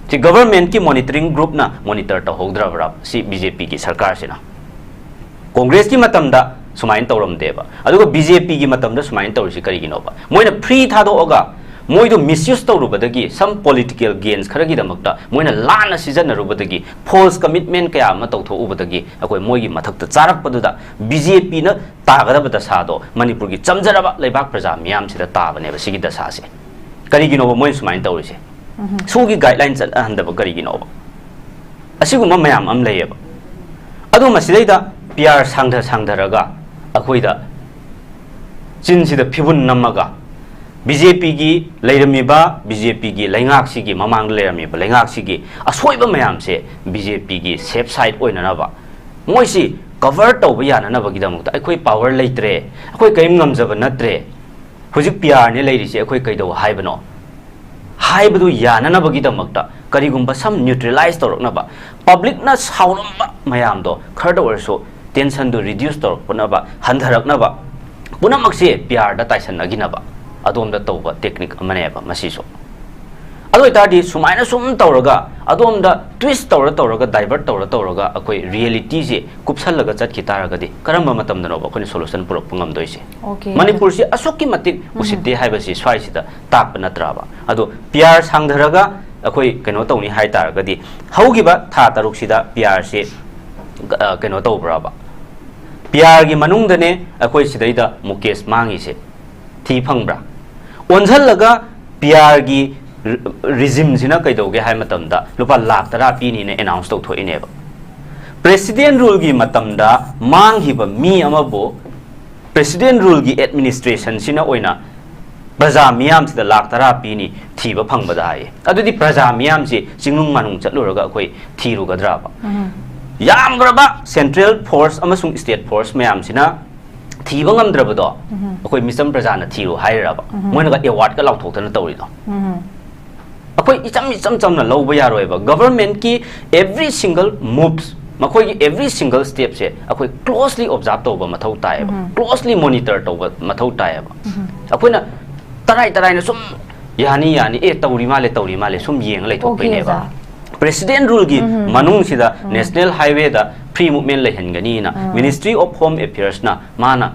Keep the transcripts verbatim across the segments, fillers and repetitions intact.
ꯁꯤ ꯒꯚꯔꯟꯃꯦꯟꯠꯀꯤ monitoring ꯒ꯭ꯔꯨꯞꯅ monitor ꯇꯧꯍꯧꯗ꯭ꯔꯕ꯭ꯔꯥ C B J ꯄꯤꯒꯤ ꯁꯔꯀꯥꯔꯁꯤꯅ? ꯀꯣꯡꯒ꯭ꯔꯦꯁꯀꯤ ꯃꯇꯝꯗ ꯁꯨꯃꯥꯏꯅ ꯇꯧꯔꯝꯗꯦꯕ, ꯑꯗꯨꯒ ꯕꯤ ꯖꯦ ꯄꯤꯒꯤ ꯃꯇꯝꯗ ꯁꯨꯃꯥꯏꯅ ꯇꯧꯔꯤꯁꯤ ꯀꯔꯤꯒꯤꯅꯣꯕ? ꯃꯣꯏꯅ ꯐ꯭ꯔꯤ ꯊꯥꯗꯣꯛꯑꯒ ꯃꯣꯏꯗꯣ ꯃꯤꯁꯌꯨꯁ ꯇꯧꯔꯨꯕꯗꯒꯤ, ꯁꯝ ꯄꯣꯂꯤꯇꯤꯀꯦꯜ ꯒꯦꯟꯁ ꯈꯔꯒꯤꯗꯃꯛꯇ ꯃꯣꯏꯅ ꯂꯥꯟꯅ ꯁꯤꯖꯤꯟꯅꯔꯨꯕꯗꯒꯤ, ꯐꯣꯜꯁ ꯀꯃꯤꯠꯃꯦꯟꯠ ꯀꯌꯥ ꯑꯃ ꯇꯧꯊꯣꯛꯎꯕꯗꯒꯤ ꯑꯩꯈꯣꯏ ꯃꯣꯏꯒꯤ ꯃꯊꯛꯇ ꯆꯥꯔꯛꯄꯗꯨꯗ ꯕꯤ ꯖꯦ ꯄꯤꯅ ꯇꯥꯒꯗꯕ ꯗꯁꯥꯗꯣ ꯃꯅꯤꯄꯨꯔꯒꯤ ꯆꯝꯖꯔꯕ ꯂꯩꯕꯥꯛ ꯄ꯭ꯔꯖꯥ ꯃꯤꯌꯥꯝꯁꯤꯗ ꯇꯥꯕꯅꯦꯕ ꯁꯤꯒꯤ ꯗꯁꯥꯁꯦ꯫ ꯀꯔꯤꯒꯤꯅꯣꯕ ꯃꯣꯏꯅ ꯁꯨꯃꯥꯏꯅ ꯇꯧꯔꯤꯁꯦ? ꯁꯨꯒꯤ ꯒꯥꯏꯗꯂꯥꯏꯟ ꯆꯠꯅꯍꯟꯗꯕ ꯀꯔꯤꯒꯤꯅꯣꯕ? ꯑꯁꯤꯒꯨꯝꯕ ꯃꯌꯥꯝ ꯑꯃ ꯂꯩꯌꯦꯕ꯫ ꯑꯗꯣ ꯃꯁꯤꯗꯩꯗ ꯄꯤ ꯑꯥꯔ ꯁꯥꯡꯊ ꯁꯥꯡꯊꯔꯒ ꯑꯩꯈꯣꯏꯗ ꯆꯤꯟꯁꯤꯗ ꯐꯤꯕꯨꯟ ꯅꯝꯃꯒ ꯕꯤ ꯖꯦ ꯄꯤꯒꯤ ꯂꯩꯔꯝꯃꯤꯕ, ꯕꯤ ꯖꯦ ꯄꯤꯒꯤ ꯂꯩꯉꯥꯛꯁꯤꯒꯤ, ꯃꯃꯥꯡꯗ ꯂꯩꯔꯝꯃꯤꯕ ꯂꯩꯉꯥꯛꯁꯤꯒꯤ ꯑꯁꯣꯏꯕ ꯃꯌꯥꯝꯁꯦ ꯕꯤ ꯖꯦ ꯄꯤꯒꯤ ꯁꯦꯐ ꯁꯥꯏꯠ ꯑꯣꯏꯅꯅꯕ ꯃꯣꯏꯁꯤ ꯀꯚꯔ ꯇꯧꯕ ꯌꯥꯅꯅꯕꯒꯤꯗꯃꯛꯇ, "ꯑꯩꯈꯣꯏ ꯄꯥꯋꯔ ꯂꯩꯇ꯭ꯔꯦ, ꯑꯩꯈꯣꯏ ꯀꯔꯤꯝ ꯉꯝꯖꯕ ꯅꯠꯇ꯭ꯔꯦ, ꯍꯧꯖꯤꯛ ꯄꯤ ꯑꯥꯔꯅꯦ ꯂꯩꯔꯤꯁꯦ, ꯑꯩꯈꯣꯏ ꯀꯩꯗꯧ ꯍꯥꯏꯕꯅꯣ?" ꯍꯥꯏꯕꯗꯨ ꯌꯥꯅꯅꯕꯒꯤꯗꯃꯛꯇ ꯀꯔꯤꯒꯨꯝꯕ ꯁꯝ ꯅ꯭ꯌꯨꯇ꯭ꯔꯦꯂꯥꯏꯁ ꯇꯧꯔꯛꯅꯕ, ꯄꯕ꯭ꯂꯤꯛꯅ ꯁꯥꯎꯔꯝꯕ ꯃꯌꯥꯝꯗꯣ ꯈꯔꯗ ꯑꯣꯏꯔꯁꯨ ꯇꯦꯟꯁꯟꯗꯨ ꯔꯤꯗ꯭ꯌꯨꯁ ꯇꯧꯔꯛꯅꯕ, ꯍꯟꯊꯔꯛꯅꯕ, ꯄꯨꯝꯅꯃꯛꯁꯦ ꯄꯤ ꯑꯥꯔꯗ ꯇꯥꯏꯁꯟꯅꯈꯤꯅꯕ ꯑꯗꯣꯝꯗ ꯇꯧꯕ ꯇꯦꯛꯅꯤꯛ ꯑꯃꯅꯦꯕ ꯃꯁꯤꯁꯨ꯫ ꯑꯗꯨ ꯑꯣꯏꯇꯥꯔꯗꯤ ꯁꯨꯃꯥꯏꯅ ꯁꯨꯝ ꯇꯧꯔꯒ, ꯑꯗꯣꯝꯗ ꯇ꯭ꯋꯤꯁ ꯇꯧꯔ ꯇꯧꯔꯒ, ꯗꯥꯏꯚꯔꯠ ꯇꯧꯔ ꯇꯧꯔꯒ ꯑꯩꯈꯣꯏ ꯔꯤꯌꯦꯂꯤꯇꯤꯁꯦ ꯀꯨꯞꯁꯜꯂꯒ ꯆꯠꯈꯤ ꯇꯥꯔꯒꯗꯤ ꯀꯔꯝꯕ ꯃꯇꯝꯗꯅꯣꯕ ꯑꯩꯈꯣꯏꯅ ꯁꯣꯂꯨꯁꯟ ꯄꯨꯔꯛꯄ ꯉꯝꯗꯣꯏꯁꯦ? Okay. ꯃꯅꯤꯄꯨꯔꯁꯤ ꯑꯁꯨꯛꯀꯤ ꯃꯇꯤꯛ ꯎꯁꯤꯠꯇꯦ ꯍꯥꯏꯕꯁꯤ ꯁ꯭ꯋꯥꯏꯁꯤꯗ ꯇꯥꯛꯄ ꯅꯠꯇ꯭ꯔꯕ? ꯑꯗꯣ ꯄꯤ ꯑꯥꯔ ꯁꯥꯡꯊꯔꯒ ꯑꯩꯈꯣꯏ ꯀꯩꯅꯣ ꯇꯧꯅꯤ ꯍꯥꯏ ꯇꯥꯔꯒꯗꯤ, ꯍꯧꯈꯤꯕ ꯊꯥ ꯇꯔꯨꯛꯁꯤꯗ ꯄꯤ ꯑꯥꯔꯁꯤ, ꯑ, ꯀꯩꯅꯣ ꯇꯧꯕ꯭ꯔꯕ? ꯄꯤ ꯑꯥꯔꯒꯤ ꯃꯅꯨꯡꯗꯅꯦ ꯑꯩꯈꯣꯏ ꯁꯤꯗꯩꯗ ꯃꯨꯀꯦꯁ ꯃꯥꯡꯉꯤꯁꯦ꯫ ꯊꯤ ꯐꯪꯕ꯭ꯔꯥ? ꯑꯣꯟꯁꯤꯜꯂꯒ ꯄꯤ ꯑꯥꯔꯒꯤ ꯔꯤꯖꯤꯝꯁꯤꯅ ꯀꯩꯗꯧꯒꯦ ꯍꯥꯏ ꯃꯇꯝꯗ ꯂꯨꯄꯥ ꯂꯥꯛ ꯇꯔꯥ ꯄꯤꯅꯤꯅ ꯑꯦꯅꯥꯎꯟꯁ ꯇꯧꯊꯣꯛꯏꯅꯦꯕ꯫ ꯄ꯭ꯔꯦꯁꯤꯗꯦꯟ ꯔꯨꯜꯒꯤ ꯃꯇꯝꯗ ꯃꯥꯡꯈꯤꯕ ꯃꯤ ꯑꯃꯕꯨ ꯄ꯭ꯔꯦꯁꯤꯗꯦꯟ ꯔꯨꯜꯒꯤ ꯑꯦꯗꯃꯤꯅꯤꯁꯇ꯭ꯔꯦꯁꯟꯁꯤꯅ ꯑꯣꯏꯅ ꯄ꯭ꯔꯖꯥ ꯃꯤꯌꯥꯝꯁꯤꯗ ꯂꯥꯛ ꯇꯔꯥ ꯄꯤꯅꯤ ꯊꯤꯕ ꯐꯪꯕꯗ ꯍꯥꯏꯌꯦ꯫ ꯑꯗꯨꯗꯤ ꯄ꯭ꯔꯖꯥ ꯃꯤꯌꯥꯝꯁꯤ ꯆꯤꯡꯅꯨꯡ ꯃꯥꯅꯨꯡ ꯆꯠꯂꯨꯔꯒ ꯑꯩꯈꯣꯏ ꯊꯤꯔꯨꯒꯗ꯭ꯔꯕ? ꯌꯥꯝꯈ꯭ꯔꯕ ꯁꯦꯟꯇ꯭ꯔꯦꯜ ꯐꯣꯔꯁ ꯑꯃꯁꯨꯡ ꯁ꯭ꯇꯦꯠ ꯐꯣꯔꯁ ꯃꯌꯥꯝꯁꯤꯅ ꯊꯤꯕ ꯉꯝꯗ꯭ꯔꯕꯗꯣ ꯑꯩꯈꯣꯏ ꯃꯤꯆꯝ ꯄ꯭ꯔꯖꯥꯅ ꯊꯤꯔꯣ ꯍꯥꯏꯔꯕ? ꯃꯣꯏꯅꯒ ꯑꯦꯋꯥꯔꯗꯀ ꯂꯥꯎꯊꯣꯛꯇꯅ ꯇꯧꯔꯤꯗꯣ? ꯑꯩꯈꯣꯏ ꯏꯆꯝ ꯏꯆꯝ ꯆꯝꯅ ꯂꯧꯕ ꯌꯥꯔꯣꯏꯕ꯫ ꯒꯚꯔꯟꯃꯦꯟꯠꯀꯤ ꯑꯦꯚ꯭ꯔꯤ ꯁꯤꯡꯒꯜ ꯃꯨꯚꯁ, ꯃꯈꯣꯏꯒꯤ ꯑꯦꯚ꯭ꯔꯤ ꯁꯤꯡꯒꯜ ꯁ꯭ꯇꯦꯞꯁꯦ ꯑꯩꯈꯣꯏ ꯀ꯭ꯂꯣꯁꯂꯤ ꯑꯣꯕꯖꯥꯔꯕ ꯇꯧꯕ ꯃꯊꯧ ꯇꯥꯏꯌꯦꯕ, ꯀ꯭ꯂꯣꯁꯂꯤ ꯃꯣꯅꯤꯇꯔ ꯇꯧꯕ ꯃꯊꯧ ꯇꯥꯏꯌꯦꯕ꯫ ꯑꯩꯈꯣꯏꯅ ꯇꯔꯥꯏ ꯇꯔꯥꯏꯅ ꯁꯨꯝ ꯌꯥꯅꯤ, ꯌꯥꯅꯤ, ꯑꯦ, ꯇꯧꯔꯤ ꯃꯥꯜꯂꯦ, ꯇꯧꯔꯤ ꯃꯥꯜꯂꯦ, ꯁꯨꯝ ꯌꯦꯡꯉ ꯂꯩꯊꯣꯛꯄꯩꯅꯦꯕ꯫ Okay, ꯑꯣꯖꯥ꯫ President Ruleꯒꯤ ꯎꯝ꯫ ꯃꯅꯨꯡꯁꯤꯗ ꯎꯝ꯫ National Highwayꯗ free movement ꯂꯩꯍꯟꯒꯅꯤꯅ ah. Ministry of Home Affairsꯅ ꯃꯥꯅ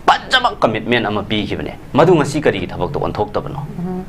ꯐꯖꯕ commitment ꯑꯃ ꯄꯤꯈꯤꯕꯅꯦ꯫ ꯃꯗꯨ ꯉꯁꯤ ꯀꯔꯤꯒꯤ ꯊꯕꯛꯇ ꯑꯣꯟꯊꯣꯛꯇꯕꯅꯣ? ꯎꯝ꯫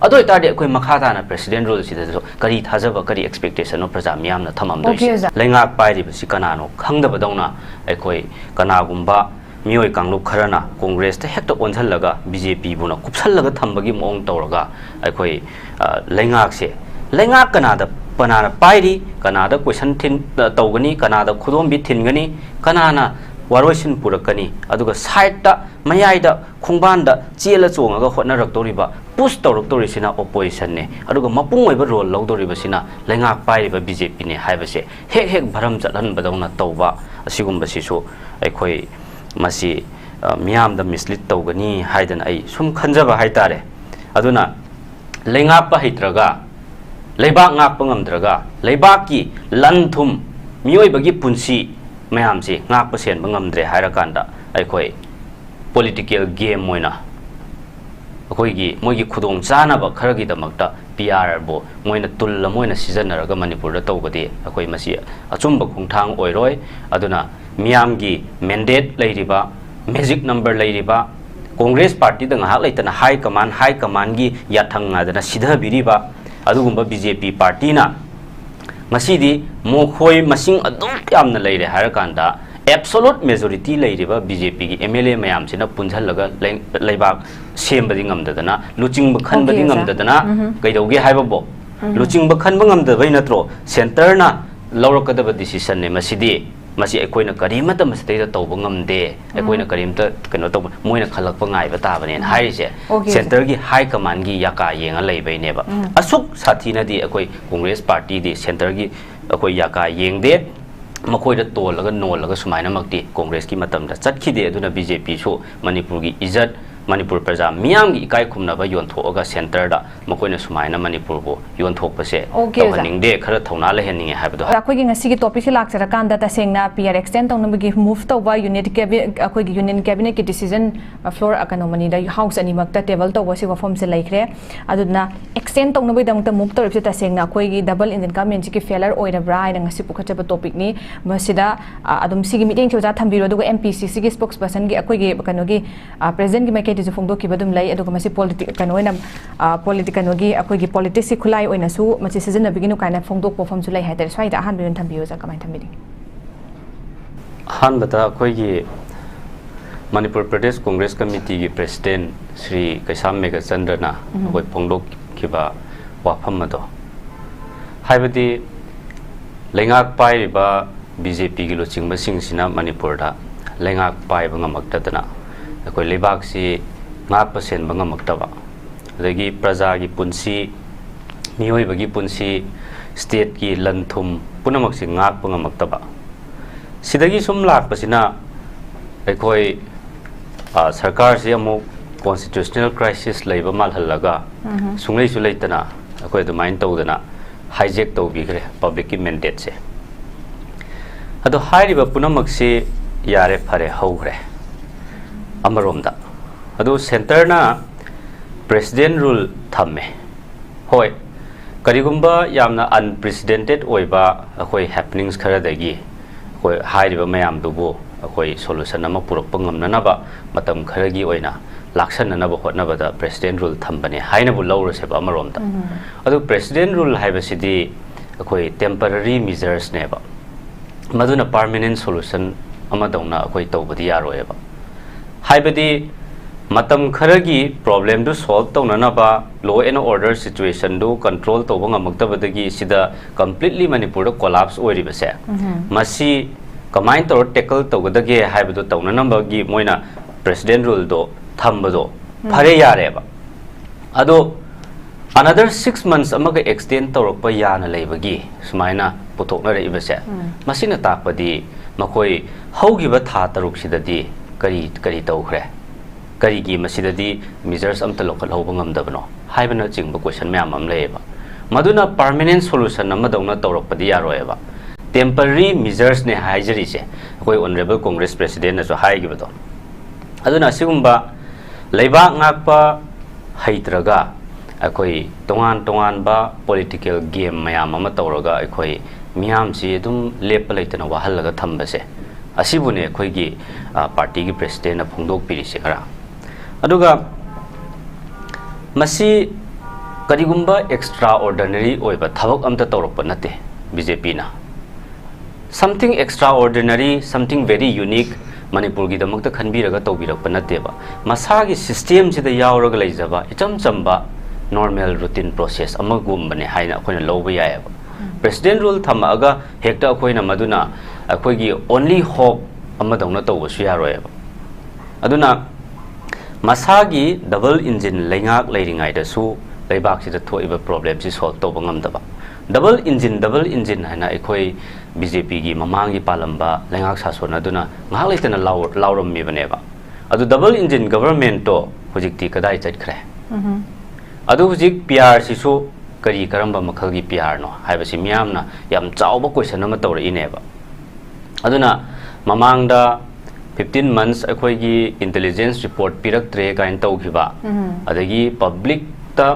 ꯑꯗꯨ ꯑꯣꯏꯇꯥꯔꯗꯤ ꯑꯩꯈꯣꯏ ꯃꯈꯥ ꯇꯥꯅ President Ruleꯁꯤꯗꯁꯨ ꯀꯔꯤ ꯊꯥꯖꯕ, ꯀꯔꯤ expectationꯅꯣ ꯄ꯭ꯔꯖꯥ ꯃꯤꯌꯥꯝꯅ ꯊꯝꯃꯝꯗꯣꯏꯁꯦ? Okay, ꯑꯣꯖꯥ꯫ ꯂꯩꯉꯥꯛ ꯄꯥꯏꯔꯤꯕꯁꯤ ꯀꯅꯥꯅꯣ ꯈꯪꯗꯕꯗꯧꯅ ꯑꯩꯈꯣꯏ ꯀꯅꯥꯒꯨꯝꯕ ꯃꯤꯑꯣꯏ ꯀꯥꯡꯂꯨꯞ ꯈꯔꯅ ꯀꯣꯡꯒ꯭ꯔꯦꯁꯇ ꯍꯦꯛꯇ ꯑꯣꯟꯁꯤꯜꯂꯒ ꯕꯤ ꯖꯦ ꯄꯤꯕꯨꯅ ꯀꯨꯞꯁꯜꯂꯒ ꯊꯝꯕꯒꯤ ꯃꯑꯣꯡ ꯇꯧꯔꯒ ꯑꯩꯈꯣꯏ, ꯑ, ꯂꯩꯉꯥꯛꯁꯦ, ꯂꯩꯉꯥꯛ ꯀꯅꯥꯗ, ꯀꯅꯥꯅ ꯄꯥꯏꯔꯤ, ꯀꯅꯥꯗ question ꯊꯤꯟ-, ꯑ, ꯇꯧꯒꯅꯤ, ꯀꯅꯥꯗ ꯈꯨꯗꯣꯝꯕꯤ ꯊꯤꯟꯒꯅꯤ, ꯀꯅꯥꯅ ꯋꯥꯔꯣꯏꯁꯤꯟ ꯄꯨꯔꯛꯀꯅꯤ, ꯑꯗꯨꯒ sideꯇ, ꯃꯌꯥꯏꯗ, ꯈꯣꯡꯕꯥꯟꯗ ꯆꯦꯜꯂ ꯆꯣꯡꯉꯒ ꯍꯣꯠꯅꯔꯛꯇꯧꯔꯤꯕ, push ꯇꯧꯔꯛꯇꯧꯔꯤꯁꯤꯅ oppositionꯅꯦ, ꯑꯗꯨꯒ ꯃꯄꯨꯡ ꯑꯣꯏꯕ role ꯂꯧꯗꯧꯔꯤꯕꯁꯤꯅ ꯂꯩꯉꯥꯛ ꯄꯥꯏꯔꯤꯕ ꯕꯤ ꯖꯦ ꯄꯤꯅꯦ ꯍꯥꯏꯕꯁꯦ ꯍꯦꯛ ꯍꯦꯛ ꯚꯔꯝ ꯆꯠꯍꯟꯕꯗꯧꯅ ꯇꯧꯕ, ꯑꯁꯤꯒꯨꯝꯕꯁꯤꯁꯨ ꯑꯩꯈꯣꯏ ꯃꯁꯤ, ꯑ, ꯃꯤꯌꯥꯝꯗ mislead ꯇꯧꯒꯅꯤ ꯍꯥꯏꯗꯅ ꯑꯩ ꯁꯨꯝ ꯈꯟꯖꯕ ꯍꯥꯏꯇꯥꯔꯦ꯫ ꯑꯗꯨꯅ ꯂꯩꯉꯥꯛꯄ ꯍꯩꯇ꯭ꯔꯒ, ꯂꯩꯕꯥꯛ ꯉꯥꯛꯄ ꯉꯝꯗ꯭ꯔꯒ, ꯂꯩꯕꯥꯛꯀꯤ ꯂꯟ ꯊꯨꯝ, ꯃꯤꯑꯣꯏꯕꯒꯤ ꯄꯨꯟꯁꯤ ꯃꯌꯥꯝꯁꯤ ꯉꯥꯛꯄ ꯁꯦꯟꯕ ꯉꯝꯗ꯭ꯔꯦ ꯍꯥꯏꯔꯀꯥꯟꯗ, ꯑꯩꯈꯣꯏ political game ꯑꯣꯏꯅ ꯑꯩꯈꯣꯏꯒꯤ, ꯃꯣꯏꯒꯤ ꯈꯨꯗꯣꯡ ꯆꯥꯅꯕ ꯈꯔꯒꯤꯗꯃꯛꯇ ꯄꯤ ꯑꯥꯔꯕꯨ ꯃꯣꯏꯅ tool ꯑꯃ ꯑꯣꯏꯅ ꯁꯤꯖꯤꯟꯅꯔꯒ ꯃꯅꯤꯄꯨꯔꯗ ꯇꯧꯕꯗꯤ ꯑꯩꯈꯣꯏ ꯃꯁꯤ ꯑꯆꯨꯝꯕ ꯈꯣꯡꯊꯥꯡ ꯑꯣꯏꯔꯣꯏ꯫ ꯑꯗꯨꯅ ꯃꯤꯌꯥꯝꯒꯤ mandate ꯂꯩꯔꯤꯕ, magic number ꯂꯩꯔꯤꯕ, ꯀꯣꯡꯒ꯭ꯔꯦꯁ ꯄꯥꯔꯇꯤꯗ ꯉꯥꯏꯍꯥꯛ ꯂꯩꯇꯅ high command, high commandꯒꯤ ꯌꯥꯊꯪ ꯍꯥꯏꯗꯅ ꯁꯤꯊꯕꯤꯔꯤꯕ ꯑꯗꯨꯒꯨꯝꯕ ꯕꯤ ꯖꯦ ꯄꯤ ꯄꯥꯔꯇꯤꯅ ꯉꯁꯤꯗꯤ ꯃꯈꯣꯏ ꯃꯁꯤꯡ ꯑꯗꯨꯛ ꯌꯥꯝꯅ ꯂꯩꯔꯦ ꯍꯥꯏꯔꯀꯥꯟꯗ, absolute majority ꯂꯩꯔꯤꯕ ꯕꯤ ꯖꯦ ꯄꯤꯒꯤ ꯑꯦꯝ ꯑꯦꯜ ꯑꯦ ꯃꯌꯥꯝꯁꯤꯅ ꯄꯨꯟꯁꯤꯜꯂꯒ ꯂꯩ-, ꯂꯩꯕꯥꯛ ꯁꯦꯝꯕꯗꯤ ꯉꯝꯗꯗꯅ, ꯂꯨꯆꯤꯡꯕ ꯈꯟꯕꯗꯤ Okay, ꯑꯣꯖꯥ꯫ ꯉꯝꯗꯗꯅ ꯎꯝꯍꯨꯝ꯫ ꯀꯩꯗꯧꯒꯦ ꯍꯥꯏꯕꯕꯨ? ꯎꯝ꯫ ꯂꯨꯆꯤꯡꯕ ꯈꯟꯕ ꯉꯝꯗꯕꯩ ꯅꯠꯇ꯭ꯔꯣ ꯁꯦꯟꯇꯔꯅ ꯂꯧꯔꯛꯀꯗꯕ decisionꯅꯦ ꯃꯁꯤꯗꯤ? ꯃꯁꯤ ꯑꯩꯈꯣꯏꯅ ꯀꯔꯤꯃꯠꯇ ꯃꯁꯤꯗꯩꯗ ꯇꯧꯕ ꯉꯝꯗꯦ, ꯑꯩꯈꯣꯏꯅ ꯎꯝ꯫ ꯀꯔꯤꯝꯇ ꯀꯩꯅꯣ ꯇꯧꯕ, ꯃꯣꯏꯅ ꯈꯜꯂꯛꯄ ꯉꯥꯏꯕ ꯇꯥꯕꯅꯦꯅ ꯎꯝ꯫ ꯍꯥꯏꯔꯤꯁꯦ꯫ Okay, ꯁꯦꯟꯇꯔꯒꯤ high commandꯒꯤ ꯌꯥꯀꯥ ꯌꯦꯡꯉ ꯂꯩꯕꯩꯅꯦꯕ꯫ ꯎꯝ꯫ ꯑꯁꯨꯛ ꯁꯥꯊꯤꯅꯗꯤ ꯑꯩꯈꯣꯏ ꯀꯣꯡꯒ꯭ꯔꯦꯁ ꯄꯥꯔꯇꯤꯗꯤ ꯁꯦꯟꯇꯔꯒꯤ ꯑꯩꯈꯣꯏ ꯌꯥꯀꯥ ꯌꯦꯡꯗꯦ, ꯃꯈꯣꯏꯗ ꯇꯣꯜꯂꯒ ꯅꯣꯜꯂꯒ ꯁꯨꯃꯥꯏꯅꯃꯛꯇꯤ ꯀꯣꯡꯒ꯭ꯔꯦꯁꯀꯤ ꯃꯇꯝꯗ ꯆꯠꯈꯤꯗꯦ꯫ ꯑꯗꯨꯅ ꯕꯤ ꯖꯦ ꯄꯤꯁꯨ ꯃꯅꯤꯄꯨꯔꯒꯤ ꯏꯖꯠ, ꯃꯅꯤꯄꯨꯔ ꯄ꯭ꯔꯖꯥ ꯃꯤꯌꯥꯝꯒꯤ ꯏꯀꯥꯏ ꯈꯨꯝꯅꯕ ꯌꯣꯟꯊꯣꯛꯑꯒ centreꯗ ꯃꯈꯣꯏꯅ ꯁꯨꯃꯥꯏꯅ ꯃꯅꯤꯄꯨꯔꯕꯨ ꯌꯣꯟꯊꯣꯛꯄꯁꯦ ꯑꯣꯀꯦ, ꯑꯣꯖꯥ꯫ ꯇꯧꯍꯟꯅꯤꯡꯗꯦ, ꯈꯔ ꯊꯧꯅꯥ ꯂꯩꯍꯟꯅꯤꯡꯉꯦ ꯍꯥꯏꯕꯗꯣ ꯍꯥꯏ꯫ ꯑꯩꯈꯣꯏꯒꯤ ꯉꯁꯤꯒꯤ topicꯁꯤ ꯂꯥꯛꯆꯔꯀꯥꯟꯗ ꯇꯁꯦꯡꯅ PR extend ꯇꯧꯅꯕꯒꯤ move ꯇꯧꯕ unit cabi-, ꯑꯩꯈꯣꯏꯒꯤ Union Cabinetꯀꯤ decision, ꯑ, floor, ꯑ, ꯀꯩꯅꯣ ꯃꯅꯤꯗ House ꯑꯅꯤꯃꯛꯇ table ꯇꯧꯕ ꯁꯤ ꯋꯥꯐꯝꯁꯦ ꯂꯩꯈ꯭ꯔꯦ꯫ ꯑꯗꯨꯅ extend ꯇꯧꯅꯕꯒꯤꯗꯃꯛꯇ move ꯇꯧꯔꯤꯕꯁꯦ ꯇꯁꯦꯡꯅ ꯑꯩꯈꯣꯏꯒꯤ double engine governmentꯁꯤꯒꯤ failure ꯑꯣꯏꯔꯕ꯭ꯔꯥ ꯍꯥꯏꯅ ꯉꯁꯤ ꯄꯨꯈꯠꯆꯕ topicꯅꯤ꯫ ꯃꯁꯤꯗ, ꯑ, ꯑꯗꯨꯝ ꯁꯤꯒꯤ ꯃꯤꯠꯌꯦꯡꯁꯦ ꯑꯣꯖꯥ ꯊꯝꯕꯤꯔꯣ, ꯑꯗꯨꯒ MPCCꯒꯤ spokespersonꯒꯤ ꯑꯩꯈꯣꯏꯒꯤ ꯀꯩꯅꯣꯒꯤ, ꯑ, presidentꯀꯤ ꯃꯥꯏꯀꯩꯗꯁꯨ ꯐꯣꯡꯗꯣꯛꯈꯤꯕ ꯑꯗꯨꯝ ꯂꯩ꯫ ꯑꯗꯨꯒ ꯃꯁꯤ politi-, ꯀꯩꯅꯣ ꯑꯣꯏꯅ, ꯑ, politi-, ꯀꯩꯅꯣꯒꯤ ꯑꯩꯈꯣꯏꯒꯤ politicsꯀꯤ ꯈꯨꯠꯂꯥꯏ ꯑꯣꯏꯅꯁꯨ ꯃꯁꯤ ꯁꯤꯖꯤꯟꯅꯕꯤꯒꯅꯨ ꯀꯥꯏꯅ ꯐꯣꯡꯗꯣꯛꯄ ꯋꯥꯐꯝꯁꯨ ꯂꯩ ꯍꯥꯏꯇꯥꯔꯦ꯫ ꯁ꯭ꯋꯥꯏꯗ ꯑꯍꯥꯟꯕ ꯑꯣꯏꯅ ꯊꯝꯕꯤꯌꯨ ꯑꯣꯖꯥ, ꯀꯃꯥꯏꯅ ꯊꯝꯕꯤꯅꯤꯡꯉꯤ? ꯑꯍꯥꯟꯕꯗ ꯑꯩꯈꯣꯏꯒꯤ ꯃꯅꯤꯄꯨꯔ ꯄ꯭ꯔꯗꯦꯁ ꯀꯣꯡꯒ꯭ꯔꯦꯁ ꯀꯃꯤꯇꯤꯒꯤ president ꯁ꯭ꯔꯤ ꯀꯩꯁꯥꯝ ꯃꯦꯘꯆꯟꯗ꯭ꯔꯅ ꯎꯝ꯫ ꯑꯩꯈꯣꯏ ꯐꯣꯡꯗꯣꯛꯈꯤꯕ ꯋꯥꯐꯝ ꯑꯗꯣ, ꯍꯥꯏꯕꯗꯤ ꯂꯩꯉꯥꯛ ꯄꯥꯏꯔꯤꯕ BJPꯒꯤ ꯂꯨꯆꯤꯡꯕꯁꯤꯡꯁꯤꯅ ꯃꯅꯤꯄꯨꯔꯗ ꯂꯩꯉꯥꯛ ꯄꯥꯏꯕ ꯉꯝꯃꯛꯇꯗꯅ ꯑꯩꯈꯣꯏ ꯂꯩꯕꯥꯛꯁꯤ ꯉꯥꯛꯄ ꯁꯦꯟꯕ ꯉꯝꯃꯛꯇꯕ, ꯑꯗꯒꯤ ꯄ꯭ꯔꯖꯥꯒꯤ ꯄꯨꯟꯁꯤ, ꯃꯤꯑꯣꯏꯕꯒꯤ ꯄꯨꯟꯁꯤ, stateꯀꯤ ꯂꯟ ꯊꯨꯝ ꯄꯨꯝꯅꯃꯛꯁꯤ ꯉꯥꯛꯄ ꯉꯝꯃꯛꯇꯕ, ꯁꯤꯗꯒꯤ ꯁꯨꯝ ꯂꯥꯛꯄꯁꯤꯅ ꯑꯩꯈꯣꯏ, ꯑ, ꯁꯔꯀꯥꯔꯁꯤ ꯑꯃꯨꯛ constitutional crisis ꯂꯩꯕ ꯃꯥꯜꯍꯜꯂꯒ ꯎꯝꯍꯨꯝ꯫ ꯁꯨꯡꯂꯩꯁꯨ ꯂꯩꯇꯅ ꯑꯩꯈꯣꯏ ꯑꯗꯨꯃꯥꯏꯅ ꯇꯧꯗꯅ hijack ꯇꯧꯕꯤꯈ꯭ꯔꯦ publicꯀꯤ mandateꯁꯦ꯫ ꯑꯗꯣ ꯍꯥꯏꯔꯤꯕ ꯄꯨꯝꯅꯃꯛꯁꯤ ꯌꯥꯔꯦ, ꯐꯔꯦ, ꯍꯧꯈ꯭ꯔꯦ ꯑꯃꯔꯣꯝꯗ꯫ ꯑꯗꯣ centreꯅ president rule ꯊꯝꯃꯦ꯫ ꯍꯣꯏ, ꯀꯔꯤꯒꯨꯝꯕ ꯌꯥꯝꯅ unprecedented ꯑꯣꯏꯕ ꯑꯩꯈꯣꯏ happenings ꯈꯔꯗꯒꯤ ꯑꯩꯈꯣꯏ ꯍꯥꯏꯔꯤꯕ ꯃꯌꯥꯝꯗꯨꯕꯨ ꯑꯩꯈꯣꯏ solution ꯑꯃ ꯄꯨꯔꯛꯄ ꯉꯝꯅꯅꯕ ꯃꯇꯝ ꯈꯔꯒꯤ ꯑꯣꯏꯅ ꯂꯥꯛꯁꯟꯅꯅꯕ ꯍꯣꯠꯅꯕꯗ president rule ꯊꯝꯕꯅꯦ ꯍꯥꯏꯅꯕꯨ ꯂꯧꯔꯁꯦꯕ ꯑꯃꯔꯣꯝꯗ꯫ ꯎꯝ꯫ ꯑꯗꯨ president rule ꯍꯥꯏꯕꯁꯤꯗꯤ ꯑꯩꯈꯣꯏ temporary measuresꯅꯦꯕ, ꯃꯗꯨꯅ permanent solution ꯑꯃꯗꯧꯅ ꯑꯩꯈꯣꯏ ꯇꯧꯕꯗꯤ ꯌꯥꯔꯣꯏꯕ꯫ ꯍꯥꯏꯕꯗꯤ ꯃꯇꯝ ꯈꯔꯒꯤ problemꯗꯨ solve ꯇꯧꯅꯅꯕ, law and order situationꯗꯨ control ꯇꯧꯕ ꯉꯝꯃꯛꯇꯕꯗꯒꯤ ꯁꯤꯗ completely ꯃꯅꯤꯄꯨꯔꯗ collapse ꯑꯣꯏꯔꯤꯕꯁꯦ, ꯎꯝꯍꯨꯝ꯫ ꯃꯁꯤ ꯀꯃꯥꯏꯅ ꯇꯧꯔ tackle ꯇꯧꯒꯗꯒꯦ ꯍꯥꯏꯕꯗꯨ ꯇꯧꯅꯅꯕꯒꯤ ꯃꯣꯏꯅ president ruleꯗꯣ ꯊꯝꯕꯗꯣ ꯎꯝ꯫ ꯐꯔꯦ, ꯌꯥꯔꯦꯕ꯫ ꯑꯗꯣ another six months ꯑꯃꯒ extend ꯇꯧꯔꯛꯄ ꯌꯥꯅ ꯂꯩꯕꯒꯤ ꯁꯨꯃꯥꯏꯅ ꯄꯨꯊꯣꯛꯅꯔꯛꯏꯕꯁꯦ, ꯎꯝ꯫ ꯃꯁꯤꯅ ꯇꯥꯛꯄꯗꯤ ꯃꯈꯣꯏ ꯍꯧꯈꯤꯕ ꯊꯥ ꯇꯔꯨꯛꯁꯤꯗꯗꯤ ꯀꯔꯤ, ꯀꯔꯤ ꯇꯧꯈ꯭ꯔꯦ? ꯀꯔꯤꯒꯤ ꯃꯁꯤꯗꯗꯤ measures ꯑꯝꯇ ꯂꯧꯈꯠꯍꯧꯕ ꯉꯝꯗꯕꯅꯣ ꯍꯥꯏꯕꯅꯆꯤꯡꯕ question ꯃꯌꯥꯝ ꯑꯃ ꯂꯩꯌꯦꯕ꯫ ꯃꯗꯨꯅ permanent solution ꯑꯃꯗꯧꯅ ꯇꯧꯔꯛꯄꯗꯤ ꯌꯥꯔꯣꯏꯕ, temporary measuresꯅꯦ ꯍꯥꯏꯖꯔꯤꯁꯦ, ꯑꯩꯈꯣꯏ Honourable Congress Presidentꯅꯁꯨ ꯍꯥꯏꯈꯤꯕꯗꯣ꯫ ꯑꯗꯨꯅ ꯑꯁꯤꯒꯨꯝꯕ ꯂꯩꯕꯥꯛ ꯉꯥꯛꯄ ꯍꯩꯇ꯭ꯔꯒ ꯑꯩꯈꯣꯏ ꯇꯣꯉꯥꯟ ꯇꯣꯉꯥꯟꯕ political game ꯃꯌꯥꯝ ꯑꯃ ꯇꯧꯔꯒ ꯑꯩꯈꯣꯏ ꯃꯤꯌꯥꯝꯁꯤ ꯑꯗꯨꯝ ꯂꯦꯞꯄ ꯂꯩꯇꯅ ꯋꯥꯍꯜꯂꯒ ꯊꯝꯕꯁꯦ, ꯑꯁꯤꯕꯨꯅꯦ ꯑꯩꯈꯣꯏꯒꯤ, ꯑ, partyꯒꯤ presidentꯅ ꯐꯣꯡꯗꯣꯛꯄꯤꯔꯤꯁꯦ ꯉꯔꯥꯡ꯫ ꯑꯗꯨꯒ ꯃꯁꯤ ꯀꯔꯤꯒꯨꯝꯕ extraordinary ꯑꯣꯏꯕ ꯊꯕꯛ ꯑꯝꯇ ꯇꯧꯔꯛꯄ ꯅꯠꯇꯦ ꯕꯤ ꯖꯦ ꯄꯤꯅ꯫ Something extraordinary, something very unique ꯃꯅꯤꯄꯨꯔꯒꯤꯗꯃꯛꯇ ꯈꯟꯕꯤꯔꯒ ꯇꯧꯕꯤꯔꯛꯄ ꯅꯠꯇꯦꯕ꯫ ꯃꯁꯥꯒꯤ systemꯁꯤꯗ ꯌꯥꯎꯔꯒ ꯂꯩꯖꯕ ꯏꯆꯝ ꯆꯝꯕ normal routine process ꯑꯃꯒꯨꯝꯕꯅꯦ ꯍꯥꯏꯅ ꯑꯩꯈꯣꯏꯅ ꯂꯧꯕ ꯌꯥꯏꯑꯕ꯫ President rule ꯊꯝꯃꯛꯑꯒ ꯍꯦꯛꯇ ꯑꯩꯈꯣꯏꯅ ꯃꯗꯨꯅ ꯑꯩꯈꯣꯏꯒꯤ only hope ꯑꯃꯗꯧꯅ ꯇꯧꯕꯁꯨ ꯌꯥꯔꯣꯏꯑꯕ꯫ ꯑꯗꯨꯅ ꯃꯁꯥꯒꯤ double engine ꯂꯩꯉꯥꯛ ꯂꯩꯔꯤꯉꯩꯗꯁꯨ ꯂꯩꯕꯥꯛꯁꯤꯗ ꯊꯣꯛꯏꯕ problemꯁꯤ solve ꯇꯧꯕ ꯉꯝꯗꯕ, double engine, double engine ꯍꯥꯏꯅ ꯑꯩꯈꯣꯏ ꯕꯤ ꯖꯦ ꯄꯤꯒꯤ ꯃꯃꯥꯡꯒꯤ ꯄꯥꯜꯂꯝꯕ ꯂꯩꯉꯥꯛ ꯁꯥꯁꯣꯟ ꯑꯗꯨꯅ ꯉꯥꯏꯍꯥꯛ ꯂꯩꯇꯅ ꯂꯥꯎ-, ꯂꯥꯎꯔꯝꯃꯤꯕꯅꯦꯕ꯫ ꯑꯗꯨ double engine governmentꯇꯣ ꯍꯧꯖꯤꯛꯇꯤ ꯀꯗꯥꯏ ꯆꯠꯈ꯭ꯔꯦ? ꯑꯗꯨ ꯍꯧꯖꯤꯛ ꯄꯤ ꯑꯥꯔꯁꯤꯁꯨ ꯀꯔꯤ ꯀꯔꯝꯕ ꯃꯈꯜꯒꯤ ꯄꯤ ꯑꯥꯔꯅꯣ ꯍꯥꯏꯕꯁꯤ ꯃꯤꯌꯥꯝꯅ ꯌꯥꯝ ꯆꯥꯎꯕ question ꯑꯃ ꯇꯧꯔꯛꯏꯅꯦꯕ꯫ ꯑꯗꯨꯅ ꯃꯃꯥꯡꯗ fifteen months ꯑꯩꯈꯣꯏꯒꯤ intelligence report ꯄꯤꯔꯛꯇ꯭ꯔꯦ ꯀꯥꯏꯅ ꯇꯧꯈꯤꯕ, ꯑꯗꯒꯤ publicꯇ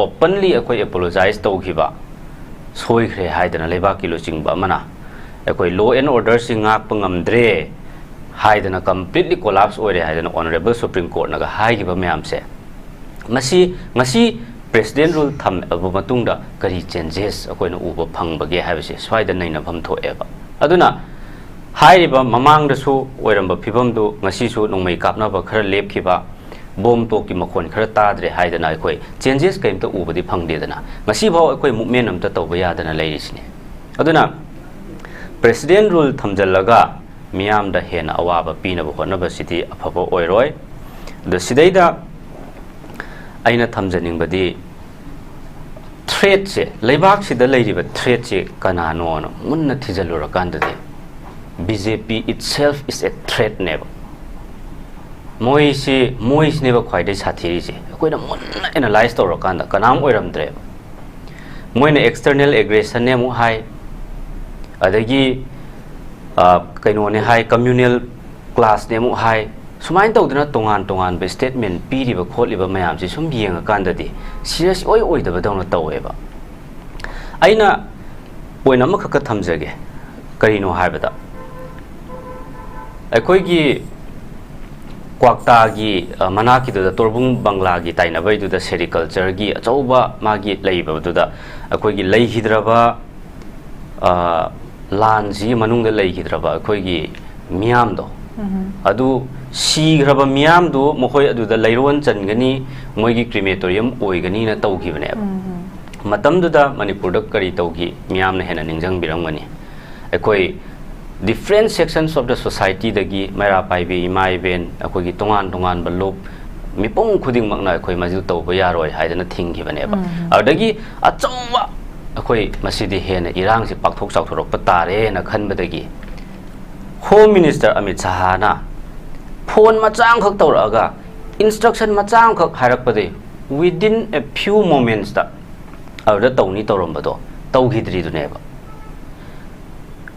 openly ꯑꯩꯈꯣꯏ apologize ꯇꯧꯈꯤꯕ, ꯁꯣꯏꯈ꯭ꯔꯦ ꯍꯥꯏꯗꯅ ꯂꯩꯕꯥꯛꯀꯤ ꯂꯨꯆꯤꯡꯕ ꯑꯃꯅ ꯑꯩꯈꯣꯏ law and orderꯁꯤ ꯉꯥꯛꯄ ꯉꯝꯗ꯭ꯔꯦ ꯍꯥꯏꯗꯅ, completely collapse ꯑꯣꯏꯔꯦ ꯍꯥꯏꯗꯅ Honourable Supreme Courtꯅꯒ ꯍꯥꯏꯈꯤꯕ ꯃꯌꯥꯝꯁꯦ, ꯃꯁꯤ ꯉꯁꯤ President rule ꯊꯝꯂꯕ ꯃꯇꯨꯡꯗ ꯀꯔꯤ changes ꯑꯩꯈꯣꯏꯅ ꯎꯕ ꯐꯪꯕꯒꯦ ꯍꯥꯏꯕꯁꯦ ꯁ꯭ꯋꯥꯏꯗ ꯅꯩꯅꯐꯝ ꯊꯣꯛꯑꯦꯕ꯫ ꯑꯗꯨꯅ ꯍꯥꯏꯔꯤꯕ ꯃꯃꯥꯡꯗꯁꯨ ꯑꯣꯏꯔꯝꯕ ꯐꯤꯕꯝꯗꯨ ꯉꯁꯤꯁꯨ ꯅꯣꯡꯃꯩ ꯀꯥꯞꯅꯕ ꯈꯔ ꯂꯦꯞꯈꯤꯕ, ꯕꯣꯝ ꯇꯣꯛꯀꯤ ꯃꯈꯣꯟ ꯈꯔ ꯇꯥꯗ꯭ꯔꯦ ꯍꯥꯏꯗꯅ ꯑꯩꯈꯣꯏ changes ꯀꯔꯤꯝꯇ ꯎꯕꯗꯤ ꯐꯪꯗꯦꯗꯅ꯫ ꯉꯁꯤꯐꯥꯎ ꯑꯩꯈꯣꯏ movement ꯑꯝꯇ ꯇꯧꯕ ꯌꯥꯗꯅ ꯂꯩꯔꯤꯁꯤꯅꯤ꯫ ꯑꯗꯨꯅ President rule ꯊꯝꯖꯤꯜꯂꯒ ꯃꯤꯌꯥꯝꯗ ꯍꯦꯟꯅ ꯑꯋꯥꯕ ꯄꯤꯅꯕ ꯍꯣꯠꯅꯕꯁꯤꯗꯤ ꯑꯐꯕ ꯑꯣꯏꯔꯣꯏ꯫ ꯑꯗꯣ ꯁꯤꯗꯩꯗ ꯑꯩꯅ ꯊꯝꯖꯅꯤꯡꯕꯗꯤ, threatꯁꯦ, ꯂꯩꯕꯥꯛꯁꯤꯗ ꯂꯩꯔꯤꯕ threatꯁꯦ ꯀꯅꯥꯅꯣꯅ ꯃꯨꯟꯅ ꯊꯤꯖꯤꯜꯂꯨꯔꯀꯥꯟꯗꯗꯤ, B J P itself is a threatꯅꯦꯕ꯫ ꯃꯣꯏꯁꯤ ꯃꯣꯏꯁꯤꯅꯦꯕ ꯈ꯭ꯋꯥꯏꯗꯩ ꯁꯥꯊꯤꯔꯤꯁꯦ꯫ ꯑꯩꯈꯣꯏꯅ ꯃꯨꯟꯅ ꯑꯦꯅꯥꯂꯥꯏꯁ ꯇꯧꯔꯀꯥꯟꯗ ꯀꯅꯥꯝ ꯑꯣꯏꯔꯝꯗ꯭ꯔꯦꯕ꯫ ꯃꯣꯏꯅ ꯑꯦꯛꯁꯇꯔꯅꯦꯜ ꯑꯦꯒ꯭ꯔꯦꯁꯟꯅꯦ ꯑꯃꯨꯛ ꯍꯥꯏ, ꯑꯗꯒꯤ ꯑ, ꯀꯩꯅꯣꯅꯦ ꯍꯥꯏ, ꯀꯝꯃ꯭ꯌꯨꯅꯦꯜ ꯀ꯭ꯂꯥꯁꯅꯦ ꯑꯃꯨꯛ ꯍꯥꯏ꯫ ꯁꯨꯃꯥꯏꯅ ꯇꯧꯗꯅ ꯇꯣꯉꯥꯟ ꯇꯣꯉꯥꯟꯕ ꯁ꯭ꯇꯦꯠꯃꯦꯟ ꯄꯤꯔꯤꯕ ꯈꯣꯠꯂꯤꯕ ꯃꯌꯥꯝꯁꯦ ꯁꯨꯝ ꯌꯦꯡꯉꯀꯥꯟꯗꯗꯤ ꯁꯤꯔꯤꯌꯁ ꯏꯑꯣꯏ ꯑꯣꯏꯗꯕꯗꯧꯅ ꯇꯧꯋꯦꯕ꯫ ꯑꯩꯅ ꯄꯣꯏꯟ ꯑꯃꯈꯛꯀ ꯊꯝꯖꯒꯦ꯫ ꯀꯔꯤꯅꯣ ꯍꯥꯏꯕꯗ, ꯑꯩꯈꯣꯏꯒꯤ ꯀ꯭ꯋꯥꯛꯇꯥꯒꯤ, ꯑ, ꯃꯅꯥꯛꯀꯤꯗꯨꯗ, ꯇꯣꯔꯕꯨꯡ ꯕꯪꯒ꯭ꯂꯥꯒꯤ ꯇꯥꯏꯅꯕꯩꯗꯨꯗ ꯁꯦꯔꯤꯀꯜꯆꯔꯒꯤ ꯑꯆꯧꯕ ꯃꯥꯒꯤ ꯂꯩꯕꯗꯨꯗ ꯑꯩꯈꯣꯏꯒꯤ ꯂꯩꯈꯤꯗ꯭ꯔꯕ, ꯑ, ꯂꯥꯟꯁꯤꯒꯤ ꯃꯅꯨꯡꯗ ꯂꯩꯈꯤꯗ꯭ꯔꯕ ꯑꯩꯈꯣꯏꯒꯤ ꯃꯤꯌꯥꯝꯗꯣ, ꯑꯗꯨ ꯁꯤꯈ꯭ꯔꯕ ꯃꯤꯌꯥꯝꯗꯨ ꯃꯈꯣꯏ ꯑꯗꯨꯗ ꯂꯩꯔꯣꯟ ꯆꯟꯒꯅꯤ, ꯃꯣꯏꯒꯤ ꯀ꯭ꯔꯤꯃꯦꯇꯣꯔꯤꯌꯝ ꯑꯣꯏꯒꯅꯤꯅ ꯇꯧꯈꯤꯕꯅꯦꯕ꯫ ꯃꯇꯝꯗꯨꯗ ꯃꯅꯤꯄꯨꯔꯗ ꯀꯔꯤ ꯇꯧꯈꯤ, ꯃꯤꯌꯥꯝꯅ ꯍꯦꯟꯅ ꯅꯤꯡꯁꯤꯡꯕꯤꯔꯝꯒꯅꯤ꯫ ꯑꯩꯈꯣꯏ different sections of the societyꯗꯒꯤ, ꯃꯩꯔꯥ ꯄꯥꯏꯕꯤ, ꯏꯃꯥ ꯏꯕꯦꯟ, ꯑꯩꯈꯣꯏꯒꯤ ꯇꯣꯉꯥꯟ ꯇꯣꯉꯥꯟꯕ ꯂꯨꯞ, ꯃꯤꯄꯨꯝ ꯈꯨꯗꯤꯡꯃꯛꯅ ꯑꯩꯈꯣꯏ ꯃꯗꯨ ꯇꯧꯕ ꯌꯥꯔꯣꯏ ꯍꯥꯏꯗꯅ ꯊꯤꯡꯈꯤꯕꯅꯦꯕ꯫ ꯑꯗꯨꯗꯒꯤ ꯑꯆꯧꯕ ꯑꯩꯈꯣꯏ ꯃꯁꯤꯗꯤ ꯍꯦꯟꯅ ꯏꯔꯥꯡꯁꯤ ꯄꯥꯛꯊꯣꯛ ꯆꯥꯎꯊꯣꯔꯛꯄ ꯇꯥꯔꯦꯅ ꯈꯟꯕꯗꯒꯤ, ꯍꯣꯝ ꯃꯤꯅꯤꯁꯇꯔ ꯑꯃꯤꯠ ꯁꯍꯥꯅ ꯐꯣꯟ ꯃꯆꯥ ꯑꯃꯈꯛ ꯇꯧꯔꯛꯑꯒ, ꯏꯟꯁꯇ꯭ꯔꯛꯁꯟ ꯃꯆꯥ ꯑꯃꯈꯛ ꯍꯥꯏꯔꯛꯄꯗꯒꯤ, within a few momentsꯇ ꯑꯗꯨꯗ ꯇꯧꯅꯤ ꯇꯧꯔꯝꯕꯗꯣ ꯇꯧꯈꯤꯗ꯭ꯔꯤꯗꯨꯅꯦꯕ꯫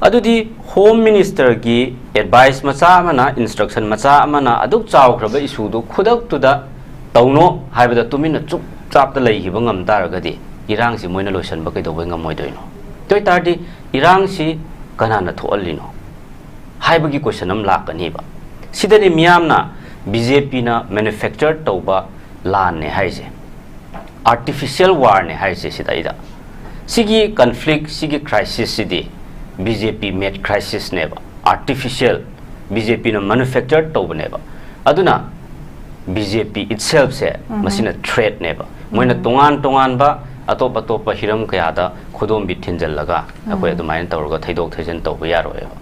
ꯑꯗꯨꯗꯤ ꯍꯣꯝ ꯃꯤꯅꯤꯁꯇꯔꯒꯤ ꯑꯦꯗꯚꯥꯏꯁ ꯃꯆꯥ ꯑꯃꯅ, ꯏꯟꯁꯇ꯭ꯔꯛꯁꯟ ꯃꯆꯥ ꯑꯃꯅ ꯑꯗꯨꯛ ꯆꯥꯎꯈ꯭ꯔꯕ ꯏꯁꯨꯗꯨ ꯈꯨꯗꯛꯇꯨꯗ ꯇꯧꯅꯣ ꯍꯥꯏꯕꯗ ꯇꯨꯃꯤꯟꯅ ꯆꯨꯞ ꯆꯥꯞꯇ ꯂꯩꯈꯤꯕ ꯉꯝ ꯇꯥꯔꯒꯗꯤ, ꯏꯔꯥꯡꯁꯤ ꯃꯣꯏꯅ ꯂꯣꯏꯁꯤꯟꯕ ꯀꯩꯗꯧꯕꯩ ꯉꯝꯃꯣꯏꯗꯣꯏꯅꯣ? ꯑꯗꯨ ꯑꯣꯏ ꯇꯥꯔꯗꯤ ꯏꯔꯥꯡꯁꯤ ꯀꯅꯥꯅ ꯊꯣꯛꯍꯜꯂꯤꯅꯣ ꯍꯥꯏꯕꯒꯤ ꯀꯣꯏꯁꯟ ꯑꯃ ꯂꯥꯛꯀꯅꯤꯕ꯫ ꯁꯤꯗꯅꯤ ꯃꯤꯌꯥꯝꯅ ꯕꯤ ꯖꯦ ꯄꯤꯅ ꯃꯦꯅꯨꯐꯦꯛꯆꯔ ꯇꯧꯕ ꯂꯥꯟꯅꯦ ꯍꯥꯏꯁꯦ, ꯑꯥꯔꯇꯤꯐꯤꯁꯤꯌꯦꯜ ꯋꯥꯔꯅꯦ ꯍꯥꯏꯁꯦ꯫ ꯁꯤꯗꯩꯗ ꯁꯤꯒꯤ ꯀꯟꯐ꯭ꯂꯤꯛ, ꯁꯤꯒꯤ ꯀ꯭ꯔꯥꯏꯁꯤꯁꯁꯤꯗꯤ ꯕꯤ ꯖꯦ ꯄꯤ ꯃꯦꯗ ꯀ꯭ꯔꯥꯏꯁꯤꯁꯅꯦꯕ, ꯑꯥꯔꯇꯤꯐꯤꯁꯤꯌꯦꯜ, ꯕꯤ ꯖꯦ ꯄꯤꯅ ꯃꯦꯅꯨꯐꯦꯛꯆꯔ ꯇꯧꯕꯅꯦꯕ꯫ ꯑꯗꯨꯅ ꯕꯤ ꯖꯦ ꯄꯤ ꯏꯠꯁꯦꯜꯐꯁꯦ ꯃꯁꯤꯅ ꯊ꯭ꯔꯦꯠꯅꯦꯕ꯫ ꯃꯣꯏꯅ ꯇꯣꯉꯥꯟ ꯇꯣꯉꯥꯟꯕ ꯑꯇꯣꯞ ꯑꯇꯣꯞꯄ ꯍꯤꯔꯝ ꯀꯌꯥꯗ ꯈꯨꯗꯣꯝꯕꯤ ꯊꯤꯟꯖꯜꯂꯒ ꯑꯩꯈꯣꯏ ꯑꯗꯨꯃꯥꯏꯅ ꯇꯧꯔꯒ ꯊꯩꯗꯣꯛ ꯊꯩꯖꯤꯟ ꯇꯧꯕ ꯌꯥꯔꯣꯏꯕ꯫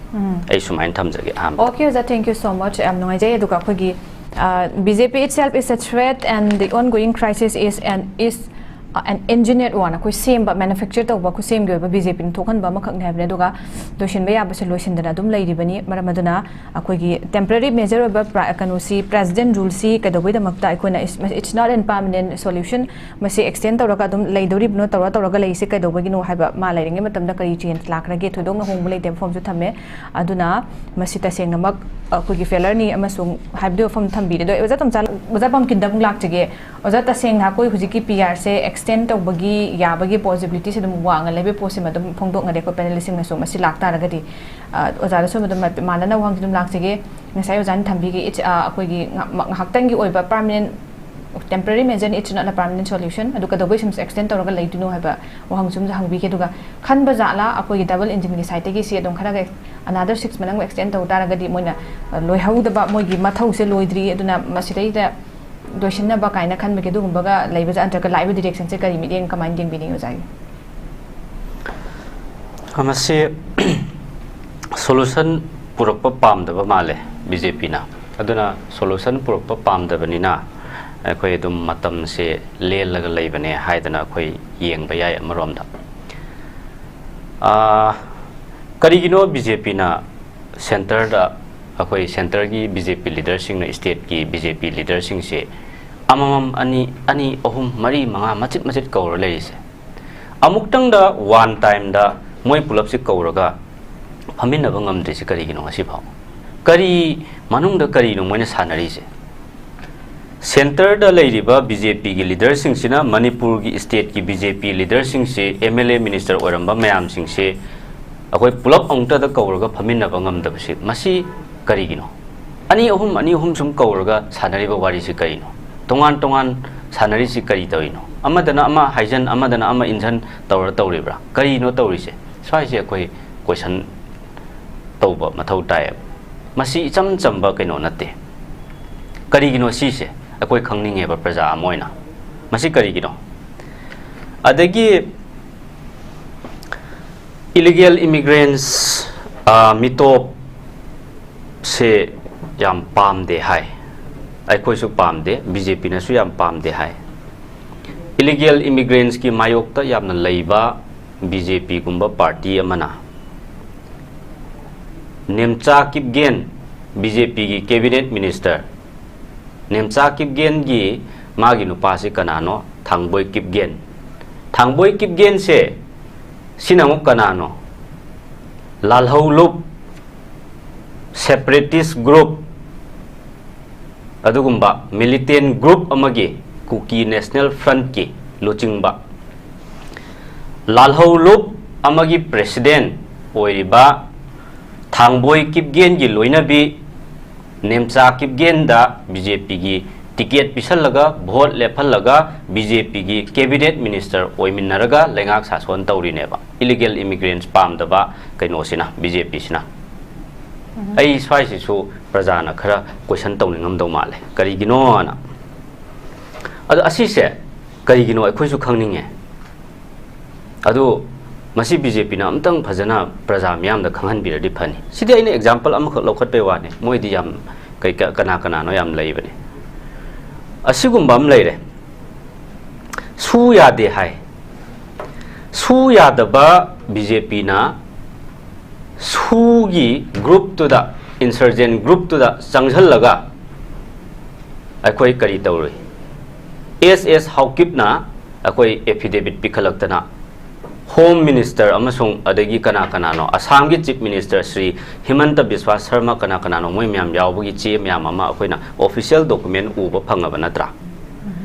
ꯑꯩ ꯁꯨꯃꯥꯏꯅ ꯊꯝꯖꯒꯦ ꯑꯍꯥꯟꯕꯗ꯫ Okay, ꯑꯣꯖꯥ, thank you so much, ꯌꯥꯝ ꯅꯨꯡꯉꯥꯏꯖꯩ꯫ ꯑꯗꯨꯒ ꯑꯩꯈꯣꯏꯒꯤ, ꯑ, B J P itself is a threat and the ongoing crisis is an, is an engineer one ꯑꯩꯈꯣꯏ ꯁꯦꯝꯕ, ꯃꯦꯅꯨꯐꯦꯛꯆꯔ ꯇꯧꯕ, ꯈꯨꯠꯁꯦꯝꯒꯤ ꯑꯣꯏꯕ ꯕꯤ ꯖꯦ ꯄꯤꯅ ꯊꯣꯛꯍꯟꯕ ꯑꯃꯈꯛꯅꯤ ꯍꯥꯏꯕꯅꯤ꯫ ꯑꯗꯨꯒ ꯂꯣꯏꯁꯤꯟꯕ ꯌꯥꯕꯁꯦ ꯂꯣꯏꯁꯤꯟꯗꯅ ꯑꯗꯨꯝ ꯂꯩꯔꯤꯕꯅꯤ꯫ ꯃꯔꯝ ꯑꯗꯨꯅ ꯑꯩꯈꯣꯏꯒꯤ ꯇꯦꯝꯄꯔꯔꯤ ꯃꯦꯖꯔ ꯑꯣꯏꯕ ꯀꯩꯅꯣꯁꯤ, ꯄ꯭ꯔꯦꯁꯤꯗꯦꯟ ꯔꯨꯜꯁꯤ ꯀꯩꯗꯧꯕꯩꯗꯃꯛꯇ ꯑꯩꯈꯣꯏꯅ it's not an permanent solution, ꯃꯁꯤ ꯑꯦꯛꯁꯇꯦꯟ ꯇꯧꯔꯒ ꯑꯗꯨꯝ ꯂꯩꯗꯧꯔꯤꯕꯅꯣ, ꯇꯧꯔ ꯇꯧꯔꯒ ꯂꯩꯔꯤꯁꯦ ꯀꯩꯗꯧꯕꯒꯤꯅꯣ ꯍꯥꯏꯕ, ꯃꯥ ꯂꯩꯔꯤꯉꯩ ꯃꯇꯝꯗ ꯀꯔꯤ ꯆꯦꯟꯖ ꯂꯥꯛꯈ꯭ꯔꯒꯦ, ꯊꯣꯏꯗꯣꯛꯅ ꯑꯍꯣꯡꯕ ꯂꯩꯇꯦ, ꯃꯐꯝꯁꯨ ꯊꯝꯃꯦ꯫ ꯑꯗꯨꯅ ꯃꯁꯤ ꯇꯁꯦꯡꯅꯃꯛ ꯑꯩꯈꯣꯏꯒꯤ ꯐꯦꯂꯔꯅꯤ ꯑꯃꯁꯨꯡ ꯍꯥꯏꯕꯗꯨꯒꯤ ꯋꯥꯐꯝ ꯊꯝꯕꯤꯔꯦ꯫ ꯑꯗꯣ ꯑꯣꯖꯥ ꯇꯝꯆꯥ, ꯑꯣꯖꯥ ꯄꯝꯀꯤꯟꯗ ꯑꯃꯨꯛ ꯂꯥꯛꯆꯒꯦ꯫ ꯑꯣꯖꯥ, ꯇꯁꯦꯡꯅ ꯑꯩꯈꯣꯏ ꯍꯧꯖꯤꯛꯀꯤ ꯄꯤ ꯑꯥꯔꯁꯦ ꯑꯦꯛꯁꯇꯦꯟ ꯇꯧꯕꯒꯤ ꯌꯥꯕꯒꯤ ꯄꯣꯁꯤꯕꯤꯂꯤꯇꯤꯁꯦ ꯑꯗꯨꯝ ꯋꯥꯡꯅ ꯂꯩꯕꯒꯤ ꯄꯣꯠꯁꯤꯃ ꯑꯗꯨꯝ ꯐꯣꯡꯗꯣꯛꯅꯔꯦ ꯑꯩꯈꯣꯏ ꯄꯦꯅꯦꯂꯤꯁꯁꯤꯡꯅꯁꯨ꯫ ꯃꯁꯤ ꯂꯥꯛꯇꯥꯔꯒꯗꯤ, ꯑ, ꯑꯣꯖꯥꯗꯁꯨ ꯑꯗꯨꯝ ꯃꯥꯟꯅꯅ ꯋꯥꯍꯪꯁꯤ ꯑꯗꯨꯝ ꯂꯥꯛꯆꯒꯦ꯫ ꯉꯁꯥꯏ ꯑꯣꯖꯥꯅ ꯊꯝꯕꯤꯈꯤ, it's, ꯑ, ꯑꯩꯈꯣꯏꯒꯤ ꯉ-, ꯃ-, ꯉꯥꯏꯍꯥꯛꯇꯪꯒꯤ ꯑꯣꯏꯕ permanent, temporary measure, it's not a permanent solution꯫ ꯑꯗꯨ ꯀꯩꯗꯧꯕꯩ ꯁꯨꯝ ꯑꯦꯛꯁꯇꯦꯟ ꯇꯧꯔꯒ ꯂꯩꯗꯣꯏꯅꯣ ꯍꯥꯏꯕ ꯋꯥꯍꯪꯁꯨ ꯑꯃꯁꯨ ꯍꯪꯕꯤꯈꯤ꯫ ꯑꯗꯨꯒ ꯈꯟꯕ ꯖꯥꯠꯂꯥ ꯑꯩꯈꯣꯏꯒꯤ ꯗꯕꯜ ꯏꯟꯖꯤꯟꯒꯤ ꯁꯥꯏꯠꯇꯒꯤ ꯁꯤ ꯑꯗꯨꯝ ꯈꯔꯒ another six month ꯑꯃꯨꯛ ꯑꯦꯛꯁꯇꯦꯟ ꯇꯧ ꯇꯥꯔꯒꯗꯤ ꯃꯣꯏꯅ, ꯑ, ꯂꯣꯏꯍꯧꯗꯕ, ꯃꯣꯏꯒꯤ ꯃꯊꯧꯁꯦ ꯂꯣꯏꯗ꯭ꯔꯤ, ꯑꯗꯨꯅ ꯃꯁꯤꯗꯩꯗ ꯂꯣꯏꯁꯤꯟꯅꯕ ꯀꯥꯏꯅ ꯈꯟꯕꯒꯤ ꯑꯗꯨꯒꯨꯝꯕꯒ ꯂꯩꯕ ꯖꯥꯠ, ꯅꯠꯇ꯭ꯔꯒ ꯂꯥꯛꯏꯕ ꯗꯤꯔꯦꯛꯁꯟꯁꯦ ꯀꯔꯤ ꯃꯤꯠꯌꯦꯡ, ꯀꯃꯥꯏꯅ ꯌꯦꯡꯕꯤꯅꯤꯡꯉꯤ ꯑꯣꯖꯥꯒꯤ? ꯃꯁꯤ ꯁꯣꯂꯨꯁꯟ ꯄꯨꯔꯛꯄ ꯄꯥꯝꯗꯕ ꯃꯥꯜꯂꯦ ꯕꯤ ꯖꯦ ꯄꯤꯅ꯫ ꯑꯗꯨꯅ ꯁꯣꯂꯨꯁꯟ ꯄꯨꯔꯛꯄ ꯄꯥꯝꯗꯕꯅꯤꯅ ꯑꯩꯈꯣꯏ ꯑꯗꯨꯝ ꯃꯇꯝꯁꯦ ꯂꯦꯜꯂꯒ ꯂꯩꯕꯅꯦ ꯍꯥꯏꯗꯅ ꯑꯩꯈꯣꯏ ꯌꯦꯡꯕ ꯌꯥꯏ ꯑꯃꯔꯣꯝꯗ꯫ ꯑꯥ, ꯀꯔꯤꯒꯤꯅꯣ ꯕꯤ ꯖꯦ ꯄꯤꯅ ꯁꯦꯟꯇꯔꯗ, ꯑꯩꯈꯣꯏ ꯁꯦꯟꯇꯔꯒꯤ ꯕꯤ ꯖꯦ ꯄꯤ ꯂꯤꯗꯔꯁꯤꯡꯅ ꯁ꯭ꯇꯦꯠꯀꯤ ꯕꯤ ꯖꯦ ꯄꯤ ꯂꯤꯗꯔꯁꯤꯡꯁꯦ ꯑꯃꯃꯝ, ꯑꯅꯤ, ꯑꯅꯤ, ꯑꯍꯨꯝ, ꯃꯔꯤ, ꯃꯉꯥ, ꯃꯆꯤꯠ ꯃꯆꯤꯠ ꯀꯧꯔ ꯂꯩꯔꯤꯁꯦ? ꯑꯃꯨꯛꯇꯪꯗ, ꯋꯥꯟ ꯇꯥꯏꯝꯗ ꯃꯣꯏ ꯄꯨꯂꯞꯁꯤ ꯀꯧꯔꯒ ꯐꯝꯃꯤꯟꯅꯕ ꯉꯝꯗ꯭ꯔꯤꯁꯤ ꯀꯔꯤꯒꯤꯅꯣ ꯉꯁꯤꯐꯥꯎ? ꯀꯔꯤ ꯃꯅꯨꯡꯗ ꯀꯔꯤꯅꯣ ꯃꯣꯏꯅ ꯁꯥꯟꯅꯔꯤꯁꯦ? ꯁꯦꯟꯇꯔꯗ ꯂꯩꯔꯤꯕ ꯕꯤ ꯖꯦ ꯄꯤꯒꯤ ꯂꯤꯗꯔꯁꯤꯡꯁꯤꯅ ꯃꯅꯤꯄꯨꯔꯒꯤ ꯁ꯭ꯇꯦꯠꯀꯤ ꯕꯤ ꯖꯦ ꯄꯤ ꯂꯤꯗꯔꯁꯤꯡꯁꯤ, ꯑꯦꯝ ꯑꯦꯜ ꯑꯦ, ꯃꯤꯅꯤꯁꯇꯔ ꯑꯣꯏꯔꯝꯕ ꯃꯌꯥꯝꯁꯤꯡꯁꯤ ꯑꯩꯈꯣꯏ ꯄꯨꯂꯞ ꯑꯃꯨꯛꯇꯗ ꯀꯧꯔꯒ ꯐꯝꯃꯤꯟꯅꯕ ꯉꯝꯗꯕꯁꯤ, ꯃꯁꯤ ꯀꯔꯤꯒꯤꯅꯣ? ꯑꯅꯤ ꯑꯍꯨꯝ, ꯑꯅꯤ ꯑꯍꯨꯝ ꯁꯨꯝ ꯀꯧꯔꯒ ꯁꯥꯟꯅꯔꯤꯕ ꯋꯥꯔꯤꯁꯤ ꯀꯔꯤꯅꯣ? ꯇꯣꯉꯥꯟ ꯇꯣꯉꯥꯟ ꯁꯥꯟꯅꯔꯤꯁꯤ ꯀꯔꯤ ꯇꯧꯔꯤꯅꯣ? ꯑꯃꯗꯅ ꯑꯃ ꯍꯥꯏꯖꯟ, ꯑꯃꯗꯅ ꯑꯃ ꯏꯟꯖꯟ ꯇꯧꯔ ꯇꯧꯔꯤꯕ꯭ꯔꯥ? ꯀꯔꯤꯅꯣ ꯇꯧꯔꯤꯁꯦ? ꯁ꯭ꯋꯥꯏꯁꯦ ꯑꯩꯈꯣꯏ ꯀꯣꯏꯁꯟ ꯇꯧꯕ ꯃꯊꯧ ꯇꯥꯏꯌꯦꯕ꯫ ꯃꯁꯤ ꯏꯆꯝ ꯆꯝꯕ ꯀꯩꯅꯣ ꯅꯠꯇꯦ꯫ ꯀꯔꯤꯒꯤꯅꯣ ꯁꯤꯁꯦ? ꯑꯩꯈꯣꯏ ꯈꯪꯅꯤꯡꯉꯦꯕ ꯄ꯭ꯔꯖꯥ ꯑꯃ ꯑꯣꯏꯅ꯫ ꯃꯁꯤ ꯀꯔꯤꯒꯤꯅꯣ? ꯑꯗꯒꯤ illegal immigrants, ꯑ, ꯃꯤꯇꯣꯞꯁꯦ ꯌꯥꯝ ꯄꯥꯝꯗꯦ ꯍꯥꯏ꯫ ꯑꯩꯈꯣꯏꯁꯨ ꯄꯥꯝꯗꯦ, ꯕꯤ ꯖꯦ ꯄꯤꯅꯁꯨ ꯌꯥꯝ ꯄꯥꯝꯗꯦ ꯍꯥꯏ꯫ Illegal immigrants ꯀꯤ ꯃꯥꯌꯣꯛꯇ ꯌꯥꯝꯅ ꯂꯩꯕ B J P ꯒꯨꯝꯕ party ꯑꯃꯅ Nemcha Kipgen, B J P ꯒꯤ cabinet minister, ꯅꯦꯝꯆꯥ ꯀꯤꯞꯒꯦꯟꯒꯤ ꯃꯥꯒꯤ ꯅꯨꯄꯥꯁꯤ ꯀꯅꯥꯅꯣ? ꯊꯥꯡꯕꯣꯏ ꯀꯤꯞꯒꯦꯟ꯫ ꯊꯥꯡꯕꯣꯏ ꯀꯤꯞꯒꯦꯟꯁꯦ ꯁꯤꯅ ꯑꯃꯨꯛ ꯀꯅꯥꯅꯣ? ꯂꯥꯜꯍꯧꯂꯨꯞ, separatist group, ꯑꯗꯨꯒꯨꯝꯕ militant group ꯑꯃꯒꯤ, Kuki National Front ꯀꯤ ꯂꯨꯆꯤꯡꯕ, ꯂꯥꯜꯍꯧꯂꯨꯞ ꯑꯃꯒꯤ president ꯑꯣꯏꯔꯤꯕ ꯊꯥꯡꯕꯣꯏ ꯀꯤꯞꯒꯦꯟꯒꯤ ꯂꯣꯏꯅꯕꯤ ꯅꯦꯝꯆꯥ ꯀꯤꯞꯒꯦꯟꯗ B J P ꯒꯤ ticket ꯄꯤꯁꯜꯂꯒ, vote ꯂꯦꯞꯍꯜꯂꯒ, B J P ꯒꯤ cabinet minister ꯑꯣꯏꯃꯤꯟꯅꯔꯒ ꯂꯩꯉꯥꯛ ꯁꯥꯁꯣꯟ ꯇꯧꯔꯤꯅꯦꯕ, illegal immigrants ꯄꯥꯝꯗꯕ ꯀꯩꯅꯣꯁꯤꯅ, B J P ꯁꯤꯅ꯫ ꯑꯩ ꯁ꯭ꯋꯥꯏꯁꯤꯁꯨ ꯄ꯭ꯔꯖꯥꯅ ꯈꯔ question ꯇꯧꯅꯤꯡꯉꯝꯗꯧ ꯃꯥꯜꯂꯦ, ꯀꯔꯤꯒꯤꯅꯣꯅ꯫ ꯑꯗꯣ ꯑꯁꯤꯁꯦ ꯀꯔꯤꯒꯤꯅꯣ ꯑꯩꯈꯣꯏꯁꯨ ꯈꯪꯅꯤꯡꯉꯦ꯫ ꯑꯗꯨ ꯃꯁꯤ B J P ꯅ ꯑꯝꯇꯪ ꯐꯖꯅ ꯄ꯭ꯔꯖꯥ ꯃꯤꯌꯥꯝꯗ ꯈꯪꯍꯟꯕꯤꯔꯗꯤ ꯐꯅꯤ꯫ ꯁꯤꯗꯤ ꯑꯩꯅ example ꯑꯃꯈꯛ ꯂꯧꯈꯠꯄꯩ ꯋꯥꯅꯤ, ꯃꯣꯏꯗꯤ ꯌꯥꯝ ꯀꯩ-, ꯀ-, ꯀꯅꯥ ꯀꯅꯥꯅꯣ ꯌꯥꯝ ꯂꯩꯕꯅꯤ꯫ ꯑꯁꯤꯒꯨꯝꯕ ꯑꯃ ꯂꯩꯔꯦ, ꯁꯨ ꯌꯥꯗꯦ ꯍꯥꯏ꯫ ꯁꯨ ꯌꯥꯗꯕ B J P ꯅ ꯁꯨꯒꯤ group ꯇꯨꯗ, insurgent group ꯇꯨꯗ ꯆꯪꯁꯜꯂꯒ ꯑꯩꯈꯣꯏ ꯀꯔꯤ ꯇꯧꯔꯨꯏ? S S ꯍꯥꯎꯀꯤꯞꯅ ꯑꯩꯈꯣꯏ affidavit ꯄꯤꯈꯠꯂꯛꯇꯅ, Home Minister ꯑꯃꯁꯨꯡ ꯑꯗꯒꯤ ꯀꯅꯥ ꯀꯅꯥꯅꯣ, ꯑꯁꯥꯝꯒꯤ Chief Minister ꯁ꯭ꯔꯤ ꯍꯤꯃꯟꯇ ꯕꯤꯁ꯭ꯋꯥ ꯁꯔꯃ, ꯀꯅꯥ ꯀꯅꯥꯅꯣ, ꯃꯣꯏ ꯃꯌꯥꯝ ꯌꯥꯎꯕꯒꯤ ꯆꯦ ꯃꯌꯥꯝ ꯑꯃ ꯑꯩꯈꯣꯏꯅ official document ꯎꯕ ꯐꯪꯉꯕ ꯅꯠꯇ꯭ꯔꯥ?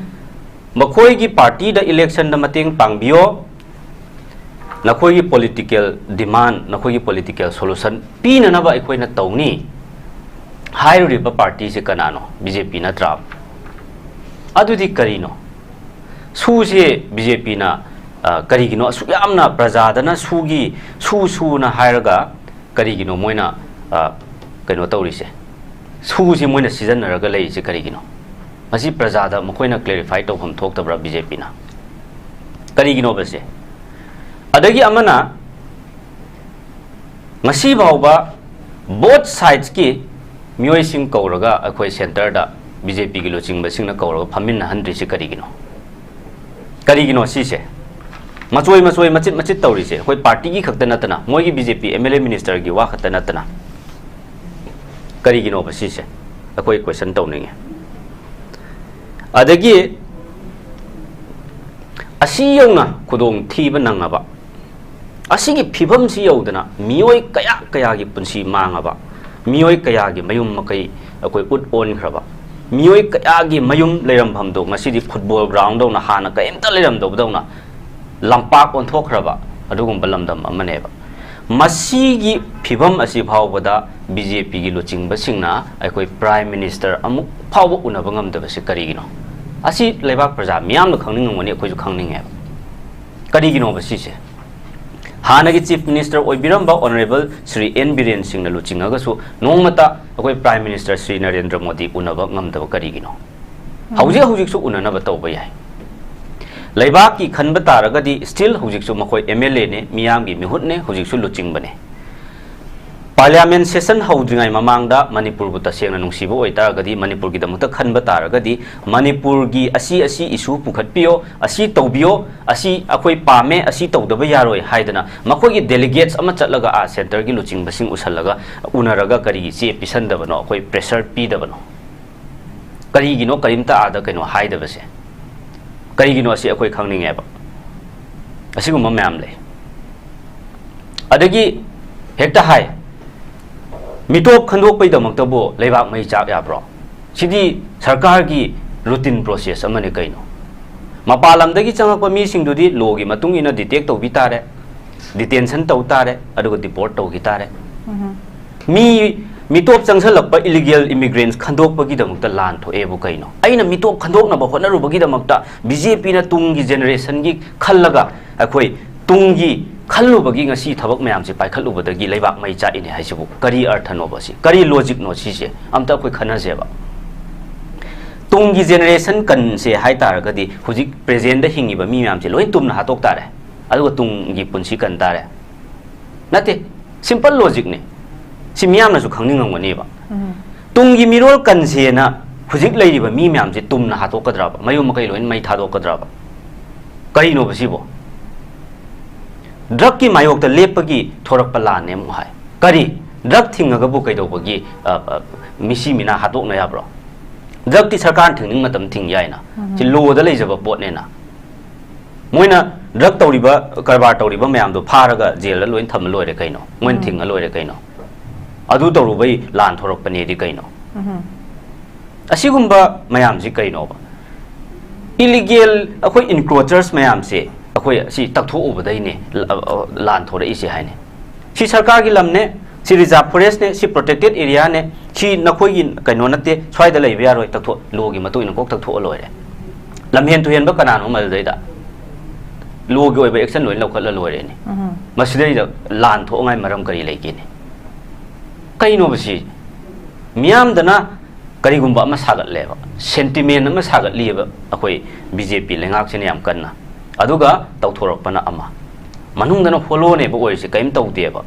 ꯃꯈꯣꯏꯒꯤ party ꯗ election ꯗ ꯃꯇꯦꯡ ꯄꯥꯡꯕꯤꯌꯣ, ꯅꯈꯣꯏꯒꯤ political demand, ꯅꯈꯣꯏꯒꯤ political solution ꯄꯤꯅꯅꯕ ꯑꯩꯈꯣꯏꯅ ꯇꯧꯅꯤ ꯍꯥꯏꯔꯨꯔꯤꯕ party ꯁꯦ ꯀꯅꯥꯅꯣ? B J P ꯅꯠꯇ꯭ꯔꯥ? ꯑꯗꯨꯗꯤ ꯀꯔꯤꯅꯣ? ꯁꯨꯁꯦ B J P ꯅ, ꯑ, ꯀꯔꯤꯒꯤꯅꯣ ꯑꯁꯨꯛ ꯌꯥꯝꯅ ꯄ꯭ꯔꯖꯥꯗꯅ ꯁꯨꯒꯤ, ꯁꯨ ꯁꯨꯅ ꯍꯥꯏꯔꯒ ꯀꯔꯤꯒꯤꯅꯣ ꯃꯣꯏꯅ, ꯑ, ꯀꯩꯅꯣ ꯇꯧꯔꯤꯁꯦ? ꯁꯨꯁꯦ ꯃꯣꯏꯅ ꯁꯤꯖꯤꯟꯅꯔꯒ ꯂꯩꯔꯤꯁꯦ ꯀꯔꯤꯒꯤꯅꯣ? ꯃꯁꯤ ꯄ꯭ꯔꯖꯥꯗ ꯃꯈꯣꯏꯅ clarify ꯇꯧꯐꯝ ꯊꯣꯛꯇꯕ꯭ꯔꯥ B J P ꯅ? ꯀꯔꯤꯒꯤꯅꯣꯕ ꯁꯦ? ꯑꯗꯒꯤ ꯑꯃꯅ, ꯉꯁꯤ ꯐꯥꯎꯕ both sides ꯀꯤ ꯃꯤꯑꯣꯏꯁꯤꯡ ꯀꯧꯔꯒ ꯑꯩꯈꯣꯏ centre ꯗ B J P ꯒꯤ ꯂꯨꯆꯤꯡꯕꯁꯤꯡꯅ ꯀꯧꯔꯒ ꯐꯝꯃꯤꯟꯅꯍꯟꯗ꯭ꯔꯤꯁꯤ ꯀꯔꯤꯒꯤꯅꯣ? ꯀꯔꯤꯒꯤꯅꯣ ꯁꯤꯁꯦ? ꯃꯆꯣꯏ ꯃꯆꯣꯏ, ꯃꯆꯤꯠ ꯃꯆꯤꯠ ꯇꯧꯔꯤꯁꯦ ꯑꯩꯈꯣꯏ ꯄꯥꯔꯇꯤꯒꯤ ꯈꯛꯇ ꯅꯠꯇꯅ, ꯃꯣꯏꯒꯤ B J P M L ꯑꯦ ꯃꯤꯅꯤꯁꯇꯔꯒꯤ ꯋꯥ ꯈꯛꯇ ꯅꯠꯇꯅ, ꯀꯔꯤꯒꯤꯅꯣꯕ ꯁꯤꯁꯦ? ꯑꯩꯈꯣꯏ ꯀꯣꯏꯁꯟ ꯇꯧꯅꯤꯡꯉꯤ꯫ ꯑꯗꯒꯤ ꯑꯁꯤ ꯌꯧꯅ ꯈꯨꯗꯣꯡ ꯊꯤꯕ ꯅꯪꯉꯕ, ꯑꯁꯤꯒꯤ ꯐꯤꯕꯝꯁꯤ ꯌꯧꯗꯅ ꯃꯤꯑꯣꯏ ꯀꯌꯥ ꯀꯌꯥꯒꯤ ꯄꯨꯟꯁꯤ ꯃꯥꯡꯉꯕ, ꯃꯤꯑꯣꯏ ꯀꯌꯥꯒꯤ ꯃꯌꯨꯝ ꯃꯀꯩ ꯑꯩꯈꯣꯏ ꯎꯠ ꯑꯣꯟꯈ꯭ꯔꯕ, ꯃꯤꯑꯣꯏ ꯀꯌꯥꯒꯤ ꯃꯌꯨꯝ ꯂꯩꯔꯝꯐꯝꯗꯣ ꯉꯁꯤꯗꯤ ꯐꯨꯠꯕꯣꯜ ꯒ꯭ꯔꯥꯎꯟꯗꯧꯅ ꯍꯥꯟꯅ ꯀꯔꯤꯝꯇ ꯂꯩꯔꯝꯗꯕꯗꯧꯅ ꯂꯝꯄꯥꯛ ꯑꯣꯟꯊꯣꯛꯈ꯭ꯔꯕ ꯑꯗꯨꯒꯨꯝꯕ ꯂꯝꯗꯝ ꯑꯃꯅꯦꯕ꯫ ꯃꯁꯤꯒꯤ ꯐꯤꯕꯝ ꯑꯁꯤ ꯐꯥꯎꯕꯗ ꯕꯤ ꯖꯦ ꯄꯤꯒꯤ ꯂꯨꯆꯤꯡꯕꯁꯤꯡꯅ ꯑꯩꯈꯣꯏ ꯄ꯭ꯔꯥꯏꯝ ꯃꯤꯅꯤꯁꯇꯔ ꯑꯃꯨꯛ ꯐꯥꯎꯕ ꯎꯅꯕ ꯉꯝꯗꯕꯁꯤ ꯀꯔꯤꯒꯤꯅꯣ? ꯑꯁꯤ ꯂꯩꯕꯥꯛ ꯄ꯭ꯔꯖꯥ ꯃꯤꯌꯥꯝꯅ ꯈꯪꯅꯤꯡꯉꯝꯒꯅꯤ, ꯑꯩꯈꯣꯏꯁꯨ ꯈꯪꯅꯤꯡꯉꯦꯕ꯫ ꯀꯔꯤꯒꯤꯅꯣꯕ ꯁꯤꯁꯦ? ꯍꯥꯟꯅꯒꯤ ꯆꯤꯐ ꯃꯤꯅꯤꯁꯇꯔ ꯑꯣꯏꯕꯤꯔꯝꯕ ꯑꯣꯅꯔꯦꯕꯜ ꯁ꯭ꯔꯤ ꯑꯦꯟ ꯕꯤꯔꯦꯟ ꯁꯤꯡꯅ ꯂꯨꯆꯤꯡꯉꯒꯁꯨ ꯅꯣꯡꯃꯇ ꯑꯩꯈꯣꯏ ꯄ꯭ꯔꯥꯏꯝ ꯃꯤꯅꯤꯁꯇꯔ ꯁ꯭ꯔꯤ ꯅꯔꯦꯟꯗ꯭ꯔ ꯃꯣꯗꯤ ꯎꯅꯕ ꯉꯝꯗꯕ ꯀꯔꯤꯒꯤꯅꯣ? ꯍꯧꯖꯤꯛ ꯍꯧꯖꯤꯛꯁꯨ ꯎꯅꯅꯕ ꯇꯧꯕ ꯌꯥꯏ꯫ ꯂꯩꯕꯥꯛꯀꯤ ꯈꯟꯕ ꯇꯥꯔꯒꯗꯤ still ꯍꯧꯖꯤꯛꯁꯨ ꯃꯈꯣꯏ ꯑꯦꯝ ꯑꯦꯜ ꯑꯦꯅꯦ, ꯃꯤꯌꯥꯝꯒꯤ ꯃꯤꯍꯨꯠꯅꯦ, ꯍꯧꯖꯤꯛꯁꯨ ꯂꯨꯆꯤꯡꯕꯅꯦ꯫ ꯄꯥꯔꯂꯤꯌꯥꯃꯦꯟ ꯁꯦꯁꯟ ꯍꯧꯗ꯭ꯔꯤꯉꯩ ꯃꯃꯥꯡꯗ ꯃꯅꯤꯄꯨꯔꯕꯨ ꯇꯁꯦꯡꯅ ꯅꯨꯡꯁꯤꯕ ꯑꯣꯏꯇꯥꯔꯒꯗꯤ, ꯃꯅꯤꯄꯨꯔꯒꯤꯗꯃꯛꯇ ꯈꯟꯕ ꯇꯥꯔꯒꯗꯤ, ꯃꯅꯤꯄꯨꯔꯒꯤ ꯑꯁꯤ ꯑꯁꯤ ꯏꯁꯨ ꯄꯨꯈꯠꯄꯤꯌꯣ, ꯑꯁꯤ ꯇꯧꯕꯤꯌꯣ, ꯑꯁꯤ ꯑꯩꯈꯣꯏ ꯄꯥꯝꯃꯦ, ꯑꯁꯤ ꯇꯧꯗꯕ ꯌꯥꯔꯣꯏ ꯍꯥꯏꯗꯅ ꯃꯈꯣꯏꯒꯤ ꯗꯦꯂꯤꯒꯦꯠꯁ ꯑꯃ ꯆꯠꯂꯒ ꯑꯥ ꯁꯦꯟꯇꯔꯒꯤ ꯂꯨꯆꯤꯡꯕꯁꯤꯡ ꯎꯁꯜꯂꯒ ꯎꯅꯔꯒ ꯀꯔꯤꯒꯤ ꯆꯦ ꯄꯤꯁꯟꯗꯕꯅꯣ, ꯑꯩꯈꯣꯏ ꯄ꯭ꯔꯦꯁꯔ ꯄꯤꯗꯕꯅꯣ? ꯀꯔꯤꯒꯤꯅꯣ ꯀꯔꯤꯝꯇ ꯑꯥꯗ ꯀꯩꯅꯣ ꯍꯥꯏꯗꯕꯁꯦ? ꯀꯔꯤꯒꯤꯅꯣ ꯑꯁꯤ ꯑꯩꯈꯣꯏ ꯈꯪꯅꯤꯡꯉꯦꯕ꯫ ꯑꯁꯤꯒꯨꯝꯕ ꯃꯌꯥꯝ ꯂꯩ꯫ ꯑꯗꯒꯤ ꯍꯦꯛꯇ ꯍꯥꯏ, ꯃꯤꯇꯣꯞ ꯈꯟꯗꯣꯛꯄꯩꯗꯃꯛꯇꯕꯨ ꯂꯩꯕꯥꯛ ꯃꯩ ꯆꯥꯛ ꯌꯥꯕ꯭ꯔꯣ? ꯁꯤꯗꯤ ꯁꯔꯀꯥꯔꯒꯤ ꯔꯨꯇꯤꯟ ꯄ꯭ꯔꯣꯁꯦꯁ ꯑꯃꯅꯤ ꯀꯩꯅꯣ꯫ ꯃꯄꯥꯟ ꯂꯝꯗꯒꯤ ꯆꯪꯉꯛꯄ ꯃꯤꯁꯤꯡꯗꯨꯗꯤ ꯂꯣꯒꯤ ꯃꯇꯨꯡ ꯏꯟꯅ ꯗꯤꯇꯦꯛ ꯇꯧꯕꯤ ꯇꯥꯔꯦ, ꯗꯤꯇꯦꯟꯁꯟ ꯇꯧ ꯇꯥꯔꯦ, ꯑꯗꯨꯒ ꯗꯤꯄꯣꯔꯠ ꯇꯧꯈꯤ ꯇꯥꯔꯦ꯫ ꯃꯤ ꯃꯤꯇꯣꯞ ꯆꯪꯁꯜꯂꯛꯄ ꯏꯂꯤꯒꯦꯜ ꯏꯃꯤꯒ꯭ꯔꯦꯟꯁ ꯈꯟꯗꯣꯛꯄꯒꯤꯗꯃꯛꯇ ꯂꯥꯟ ꯊꯣꯛꯑꯦꯕꯨ ꯀꯩꯅꯣ? ꯑꯩꯅ ꯃꯤꯇꯣꯞ ꯈꯟꯗꯣꯛꯅꯕ ꯍꯣꯠꯅꯔꯨꯕꯒꯤꯗꯃꯛꯇ ꯕꯤ ꯖꯦ ꯄꯤꯅ ꯇꯨꯡꯒꯤ ꯖꯦꯅꯦꯔꯦꯁꯟꯒꯤ ꯈꯜꯂꯒ ꯑꯩꯈꯣꯏ ꯇꯨꯡꯒꯤ ꯈꯜꯂꯨꯕꯒꯤ ꯉꯁꯤ ꯊꯕꯛ ꯃꯌꯥꯝꯁꯦ ꯄꯥꯏꯈꯠꯂꯨꯕꯗꯒꯤ ꯂꯩꯕꯥꯛ ꯃꯩ ꯆꯥꯛꯏꯅꯦ ꯍꯥꯏꯁꯤꯕꯨ ꯀꯔꯤ ꯑꯔꯊꯅꯣꯕ ꯁꯤ? ꯀꯔꯤ ꯂꯣꯖꯤꯛꯅꯣ ꯁꯤꯁꯦ? ꯑꯝꯇ ꯑꯩꯈꯣꯏ ꯈꯟꯅꯁꯦꯕ꯫ ꯇꯨꯡꯒꯤ ꯖꯦꯅꯦꯔꯦꯁꯟ ꯀꯟꯁꯦ ꯍꯥꯏ ꯇꯥꯔꯒꯗꯤ ꯍꯧꯖꯤꯛ ꯄ꯭ꯔꯦꯖꯦꯟꯗ ꯍꯤꯡꯉꯤꯕ ꯃꯤ ꯃꯌꯥꯝꯁꯦ ꯂꯣꯏ ꯇꯨꯝꯅ ꯍꯥꯠꯇꯣꯛ ꯇꯥꯔꯦ, ꯑꯗꯨꯒ ꯇꯨꯡꯒꯤ ꯄꯨꯟꯁꯤ ꯀꯟ ꯇꯥꯔꯦ? ꯅꯠꯇꯦ, ꯁꯤꯝꯄꯜ ꯂꯣꯖꯤꯛꯅꯦ꯫ ꯁꯤ ꯃꯤꯌꯥꯝꯅꯁꯨ ꯈꯪꯅꯤꯡꯉꯝꯒꯅꯦꯕ꯫ ꯇꯨꯡꯒꯤ ꯃꯤꯔꯣꯜ ꯀꯟꯁꯦꯅ ꯍꯧꯖꯤꯛ ꯂꯩꯔꯤꯕ ꯃꯤ ꯃꯌꯥꯝꯁꯦ ꯇꯨꯝꯅ ꯍꯥꯠꯇꯣꯛꯀꯗ꯭ꯔꯕ? ꯃꯌꯨꯝ ꯃꯀꯩ ꯂꯣꯏꯅ ꯃꯩ ꯊꯥꯗꯣꯛꯀꯗ꯭ꯔꯕ? ꯀꯔꯤꯅꯣꯕ ꯁꯤꯕꯣ? ꯗ꯭ꯔꯒꯀꯤ ꯃꯥꯌꯣꯛꯇ ꯂꯦꯞꯄꯒꯤ ꯊꯣꯔꯛꯄ ꯂꯥꯟꯅꯦ ꯑꯃꯨꯛ ꯍꯥꯏ꯫ ꯀꯔꯤ? ꯗ꯭ꯔꯒ ꯊꯤꯡꯉꯒꯕꯨ ꯀꯩꯗꯧꯕꯒꯤ, ꯑ, ꯑ, ꯃꯤꯁꯤ ꯃꯤꯅꯥ ꯍꯥꯠꯇꯣꯛꯅ ꯌꯥꯕ꯭ꯔꯣ? ꯗ꯭ꯔꯒꯇꯤ ꯁꯔꯀꯥꯔꯅ ꯊꯤꯡꯅꯤꯡ ꯃꯇꯝ ꯊꯤꯡ ꯌꯥꯏꯅ꯫ ꯎꯝ꯫ ꯁꯤ ꯂꯣꯗ ꯂꯩꯖꯕ ꯄꯣꯠꯅꯦꯅ꯫ ꯃꯣꯏꯅ ꯗ꯭ꯔꯒ ꯇꯧꯔꯤꯕ, ꯀꯔꯕꯥꯔ ꯇꯧꯔꯤꯕ ꯃꯌꯥꯝꯗꯣ ꯐꯥꯔꯒ ꯖꯦꯜꯗ ꯂꯣꯏꯅ ꯊꯝꯃ ꯂꯣꯏꯔꯦ ꯀꯩꯅꯣ꯫ ꯃꯣꯏꯅ ꯎꯝ꯫ ꯊꯤꯡꯉ ꯂꯣꯏꯔꯦ ꯀꯩꯅꯣ꯫ ꯑꯗꯨ ꯇꯧꯔꯨꯕꯩ ꯂꯥꯟ ꯊꯣꯔꯛꯄꯅꯦꯗꯤ ꯀꯩꯅꯣ? ꯎꯝ꯫ ꯑꯁꯤꯒꯨꯝꯕ ꯃꯌꯥꯝꯁꯤ ꯀꯩꯅꯣꯕ? ꯏꯂꯤꯒꯦꯜ ꯑꯩꯈꯣꯏ ꯏꯟꯀ꯭ꯔꯣꯆꯔꯁ ꯃꯌꯥꯝꯁꯦ ꯑꯩꯈꯣꯏ ꯁꯤ ꯇꯛꯊꯣꯛꯎꯕꯗꯩꯅꯦ ꯂ-, ꯑ, ꯑ, ꯂꯥꯟ ꯊꯣꯔꯛꯏꯁꯦ ꯍꯥꯏꯅꯦ꯫ ꯁꯤ ꯁꯔꯀꯥꯔꯒꯤ ꯂꯝꯅꯦ, ꯁꯤ ꯔꯤꯖꯥꯔꯚ ꯐꯣꯔꯦꯁ꯭ꯠꯅꯦ, ꯁꯤ ꯄ꯭ꯔꯣꯇꯦꯛꯇꯦꯗ ꯑꯦꯔꯤꯌꯥꯅꯦ, ꯁꯤ ꯅꯈꯣꯏꯒꯤ ꯀꯩꯅꯣ ꯅꯠꯇꯦ, ꯁ꯭ꯋꯥꯏꯗ ꯂꯩꯕ ꯌꯥꯔꯣꯏ, ꯇꯛꯊꯣꯛ-, ꯂꯣꯒꯤ ꯃꯇꯨꯡ ꯏꯟꯅ ꯀꯣꯛ ꯇꯛꯊꯣꯛꯑ ꯂꯣꯏꯔꯦ꯫ ꯂꯝꯍꯦꯟ ꯇꯨꯍꯦꯟꯕ ꯀꯅꯥꯅꯣ ꯃꯗꯨꯗꯩꯗ? ꯂꯣꯒꯤ ꯑꯣꯏꯕ ꯑꯦꯛꯁꯟ ꯂꯣꯏꯅ ꯂꯧꯈꯠꯂ ꯂꯣꯏꯔꯦꯅꯦ꯫ ꯎꯝ꯫ ꯃꯁꯤꯗꯩꯗ ꯂꯥꯟ ꯊꯣꯛꯉꯥꯏ ꯃꯔꯝ ꯀꯔꯤ ꯂꯩꯒꯦꯅꯦ? ꯀꯩꯅꯣꯕ ꯁꯤ? ꯃꯤꯌꯥꯝꯗꯅ ꯀꯔꯤꯒꯨꯝꯕ ꯑꯃ ꯁꯥꯒꯠꯂꯦꯕ, ꯁꯦꯟꯇꯤꯃꯦꯟ ꯑꯃ ꯁꯥꯒꯠꯂꯤꯑꯕ ꯑꯩꯈꯣꯏ ꯕꯤ ꯖꯦ ꯄꯤ ꯂꯩꯉꯥꯛꯁꯤꯅ ꯌꯥꯝ ꯀꯟꯅ, ꯑꯗꯨꯒ ꯇꯧꯊꯣꯔꯛꯄꯅ ꯑꯃ, ꯃꯅꯨꯡꯗꯅ ꯍꯣꯂꯣꯅꯦꯕ ꯑꯣꯏꯔꯤꯁꯦ, ꯀꯔꯤꯝ ꯇꯧꯗꯦꯕ꯫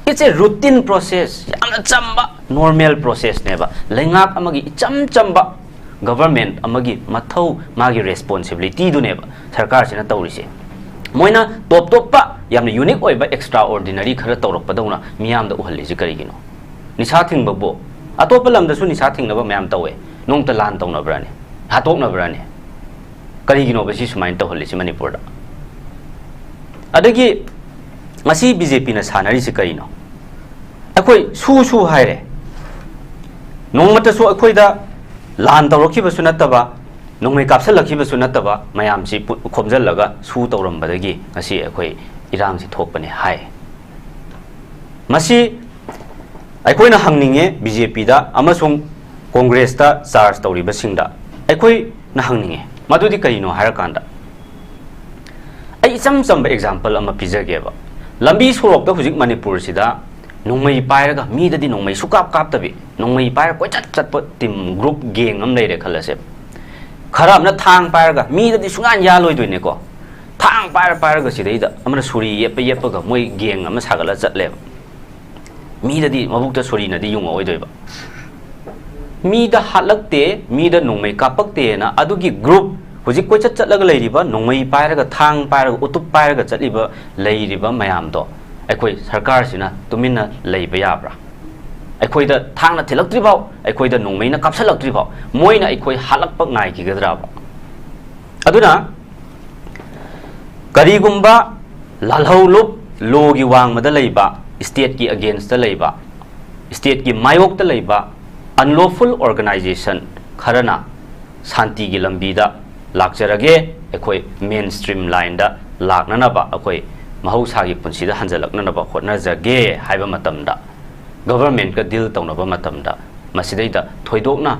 It's a routine process, ꯌꯥꯝꯅ ꯆꯝꯕ ꯅꯣꯔꯃꯦꯜ ꯄ꯭ꯔꯣꯁꯦꯁꯅꯦꯕ꯫ ꯂꯩꯉꯥꯛ ꯑꯃꯒꯤ ꯏꯆꯝ ꯆꯝꯕ ꯒꯚꯔꯟꯃꯦꯟꯠ ꯑꯃꯒꯤ ꯃꯊꯧ, ꯃꯥꯒꯤ ꯔꯦꯁꯄꯣꯟꯁꯤꯕꯤꯂꯤꯇꯤꯗꯨꯅꯦꯕ ꯁꯔꯀꯥꯔꯁꯤꯅ ꯇꯧꯔꯤꯁꯦ꯫ ꯃꯣꯏꯅ ꯇꯣꯞ ꯇꯣꯞꯄ ꯌꯥꯝꯅ ꯌꯨꯅꯤꯛ ꯑꯣꯏꯕ ꯑꯦꯛꯁꯇ꯭ꯔꯥ ꯑꯣꯔꯗꯤꯅꯔꯤ ꯈꯔ ꯇꯧꯔꯛꯄꯗꯧꯅ ꯃꯤꯌꯥꯝꯗ ꯎꯍꯜꯂꯤꯁꯦ ꯀꯔꯤꯒꯤꯅꯣ? ꯅꯤꯁꯥ ꯊꯤꯡꯕꯕꯨ, ꯑꯇꯣꯞꯄ ꯂꯝꯗꯁꯨ ꯅꯤꯁꯥ ꯊꯤꯡꯅꯕ ꯃꯌꯥꯝ ꯇꯧꯋꯦ, ꯅꯣꯡꯃꯇ ꯂꯥꯟ ꯇꯧꯅꯕ꯭ꯔꯥꯅꯦ? ꯍꯥꯠꯇꯣꯛꯅꯕ꯭ꯔꯥꯅꯦ? ꯀꯔꯤꯒꯤꯅꯣꯕ ꯁꯤ ꯁꯨꯃꯥꯏꯅ ꯇꯧꯍꯜꯂꯤꯁꯤ ꯃꯅꯤꯄꯨꯔꯗ? ꯑꯗꯒꯤ ꯉꯁꯤ ꯕꯤ ꯖꯦ ꯄꯤꯅ ꯁꯥꯟꯅꯔꯤꯁꯤ ꯀꯔꯤꯅꯣ? ꯑꯩꯈꯣꯏ ꯁꯨ ꯁꯨ ꯍꯥꯏꯔꯦ, ꯅꯣꯡꯃꯇꯁꯨ ꯑꯩꯈꯣꯏꯗ ꯂꯥꯟ ꯇꯧꯔꯛꯈꯤꯕꯁꯨ ꯅꯠꯇꯕ, ꯅꯣꯡꯃꯩ ꯀꯥꯞꯁꯤꯜꯂꯛꯈꯤꯕꯁꯨ ꯅꯠꯇꯕ, ꯃꯌꯥꯝꯁꯤ ꯄꯨ-, ꯈꯣꯝꯖꯤꯜꯂꯒ ꯁꯨ ꯇꯧꯔꯝꯕꯗꯒꯤ ꯉꯁꯤ ꯑꯩꯈꯣꯏ ꯏꯔꯥꯡꯁꯤ ꯊꯣꯛꯄꯅꯦ ꯍꯥꯏ꯫ ꯃꯁꯤ ꯑꯩꯈꯣꯏꯅ ꯍꯪꯅꯤꯡꯉꯦ ꯕꯤ ꯖꯦ ꯄꯤꯗ ꯑꯃꯁꯨꯡ ꯀꯣꯡꯒ꯭ꯔꯦꯁꯇ ꯆꯥꯔꯖ ꯇꯧꯔꯤꯕꯁꯤꯡꯗ ꯑꯩꯈꯣꯏꯅ ꯍꯪꯅꯤꯡꯉꯦ, ꯃꯗꯨꯗꯤ ꯀꯔꯤꯅꯣ ꯍꯥꯏꯔꯀꯥꯟꯗ, ꯑꯩ ꯏꯆꯝ ꯆꯝꯕ ꯑꯦꯛꯖꯥꯝꯄꯜ ꯑꯃ ꯄꯤꯖꯒꯦꯕ꯫ ꯂꯝꯕꯤ ꯁꯣꯔꯣꯛꯇ ꯍꯧꯖꯤꯛ ꯃꯅꯤꯄꯨꯔꯁꯤꯗ ꯅꯣꯡꯃꯩ ꯄꯥꯏꯔꯒ, ꯃꯤꯗꯗꯤ ꯅꯣꯡꯃꯩ ꯁꯨꯀꯥꯞ ꯀꯥꯞꯇꯕꯤ, ꯅꯣꯡꯃꯩ ꯄꯥꯏꯔꯒ ꯀꯣꯏꯆꯠ ꯆꯠꯄ ꯇꯤꯝ, ꯒ꯭ꯔꯨꯞ, ꯒꯦꯡ ꯑꯃ ꯂꯩꯔꯦ ꯈꯜꯂꯁꯦꯕ꯫ ꯈꯔ ꯑꯃꯅ ꯊꯥꯡ ꯄꯥꯏꯔꯒ, ꯃꯤꯗꯗꯤ ꯁꯨꯡꯌꯥꯟ ꯌꯥꯜꯂꯣꯏꯗꯣꯏꯅꯦꯀꯣ꯫ ꯊꯥꯡ ꯄꯥꯏꯔ ꯄꯥꯏꯔꯒ ꯁꯤꯗꯩꯗ ꯑꯃꯅ ꯁꯨꯔꯤ ꯌꯦꯞꯄ ꯌꯦꯞꯄꯒ ꯃꯣꯏ ꯒꯦꯡ ꯑꯃ ꯁꯥꯒꯠꯂ ꯆꯠꯂꯦꯕ꯫ ꯃꯤꯗꯗꯤ ꯃꯕꯨꯛꯇ ꯁꯣꯔꯤꯅꯗꯤ ꯌꯨꯡꯉꯛꯑꯣꯏꯗꯣꯏꯕ꯫ ꯃꯤꯗ ꯍꯥꯠꯂꯛꯇꯦ, ꯃꯤꯗ ꯅꯣꯡꯃꯩ ꯀꯥꯞꯄꯛꯇꯦꯅ ꯑꯗꯨꯒꯤ ꯒ꯭ꯔꯨꯞ ꯍꯧꯖꯤꯛ ꯀꯣꯏꯆꯠ ꯆꯠꯂꯒ ꯂꯩꯔꯤꯕ, ꯅꯣꯡꯃꯩ ꯄꯥꯏꯔꯒ, ꯊꯥꯡ ꯄꯥꯏꯔꯒ, ꯎꯇꯨꯞ ꯄꯥꯏꯔꯒ ꯆꯠꯂꯤꯕ, ꯂꯩꯔꯤꯕ ꯃꯌꯥꯝꯗꯣ ꯑꯩꯈꯣꯏ ꯁꯔꯀꯥꯔꯁꯤꯅ ꯇꯨꯃꯤꯟꯅ ꯂꯩꯕ ꯌꯥꯕ꯭ꯔꯥ? ꯑꯩꯈꯣꯏꯗ ꯊꯥꯡꯅ ꯊꯤꯜꯂꯛꯇ꯭ꯔꯤꯐꯥꯎ, ꯑꯩꯈꯣꯏꯗ ꯅꯣꯡꯃꯩꯅ ꯀꯥꯞꯁꯤꯜꯂꯛꯇ꯭ꯔꯤꯐꯥꯎ ꯃꯣꯏꯅ ꯑꯩꯈꯣꯏ ꯍꯥꯠꯂꯛꯄ ꯉꯥꯏꯈꯤꯒꯗ꯭ꯔꯕ? ꯑꯗꯨꯅ ꯀꯔꯤꯒꯨꯝꯕ ꯂꯥꯜꯍꯧꯂꯨꯞ, ꯂꯣꯒꯤ ꯋꯥꯡꯃꯗ ꯂꯩꯕ, ꯁ꯭ꯇꯦꯠꯀꯤ ꯑꯒꯦꯟꯁꯇ ꯂꯩꯕ, ꯁ꯭ꯇꯦꯠꯀꯤ ꯃꯥꯌꯣꯛꯇ ꯂꯩꯕ ꯑꯟꯂꯣꯐꯨꯜ ꯑꯣꯔꯒꯅꯥꯏꯖꯦꯁꯟ ꯈꯔꯅ ꯁꯥꯟꯇꯤꯒꯤ ꯂꯝꯕꯤꯗ ꯂꯥꯛꯆꯔꯒꯦ, ꯑꯩꯈꯣꯏ ꯃꯦꯟ ꯁ꯭ꯇ꯭ꯔꯤꯝ ꯂꯥꯏꯟꯗ ꯂꯥꯛꯅꯅꯕ, ꯑꯩꯈꯣꯏ ꯃꯍꯧꯁꯥꯒꯤ ꯄꯨꯟꯁꯤꯗ ꯍꯟꯖꯜꯂꯛꯅꯅꯕ ꯍꯣꯠꯅꯖꯒꯦ ꯍꯥꯏꯕ ꯃꯇꯝꯗ, ꯒꯚꯔꯟꯃꯦꯟꯠꯀ ꯗꯤꯜ ꯇꯧꯅꯕ ꯃꯇꯝꯗ ꯃꯁꯤꯗꯩꯗ ꯊꯣꯏꯗꯣꯛꯅ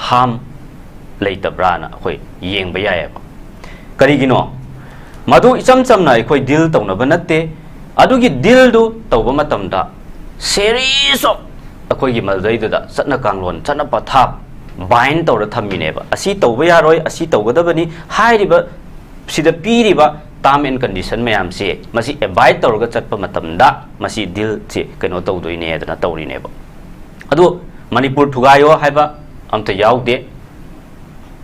ꯍꯥꯔꯝ ꯂꯩꯇꯕ꯭ꯔꯥꯅ ꯑꯩꯈꯣꯏ ꯌꯦꯡꯕ ꯌꯥꯏꯑꯕ꯫ ꯀꯔꯤꯒꯤꯅꯣ? ꯃꯗꯨ ꯏꯆꯝ ꯆꯝꯅ ꯑꯩꯈꯣꯏ ꯗꯤꯜ ꯇꯧꯅꯕ ꯅꯠꯇꯦ꯫ ꯑꯗꯨꯒꯤ ꯗꯤꯜꯗꯨ ꯇꯧꯕ ꯃꯇꯝꯗ ꯁꯦꯔꯤꯁ ꯑꯣꯐ ꯑꯩꯈꯣꯏꯒꯤ ꯃꯗꯨꯗꯩꯗꯨꯗ ꯆꯠꯅ ꯀꯥꯡꯂꯣꯟ, ꯆꯠꯅ ꯄꯊꯥꯞ ꯕꯥꯏꯟ ꯇꯧꯔ ꯊꯝꯃꯤꯅꯦꯕ꯫ ꯑꯁꯤ ꯇꯧꯕ ꯌꯥꯔꯣꯏ, ꯑꯁꯤ ꯇꯧꯒꯗꯕꯅꯤ ꯍꯥꯏꯔꯤꯕ, ꯁꯤꯗ ꯄꯤꯔꯤꯕ ꯇꯥꯔꯝ ꯑꯦꯟ ꯀꯟꯗꯤꯁꯟ ꯃꯌꯥꯝꯁꯦ, ꯃꯁꯤ ꯑꯦꯕꯥꯏꯠ ꯇꯧꯔꯒ ꯆꯠꯄ ꯃꯇꯝꯗ ꯃꯁꯤ ꯗꯤꯜꯁꯦ ꯀꯩꯅꯣ ꯇꯧꯗꯣꯏꯅꯦꯗꯅ ꯇꯧꯔꯤꯅꯦꯕ꯫ ꯑꯗꯣ ꯃꯅꯤꯄꯨꯔ ꯊꯨꯒꯥꯏꯌꯣ ꯍꯥꯏꯕ ꯑꯝꯇ ꯌꯥꯎꯗꯦ꯫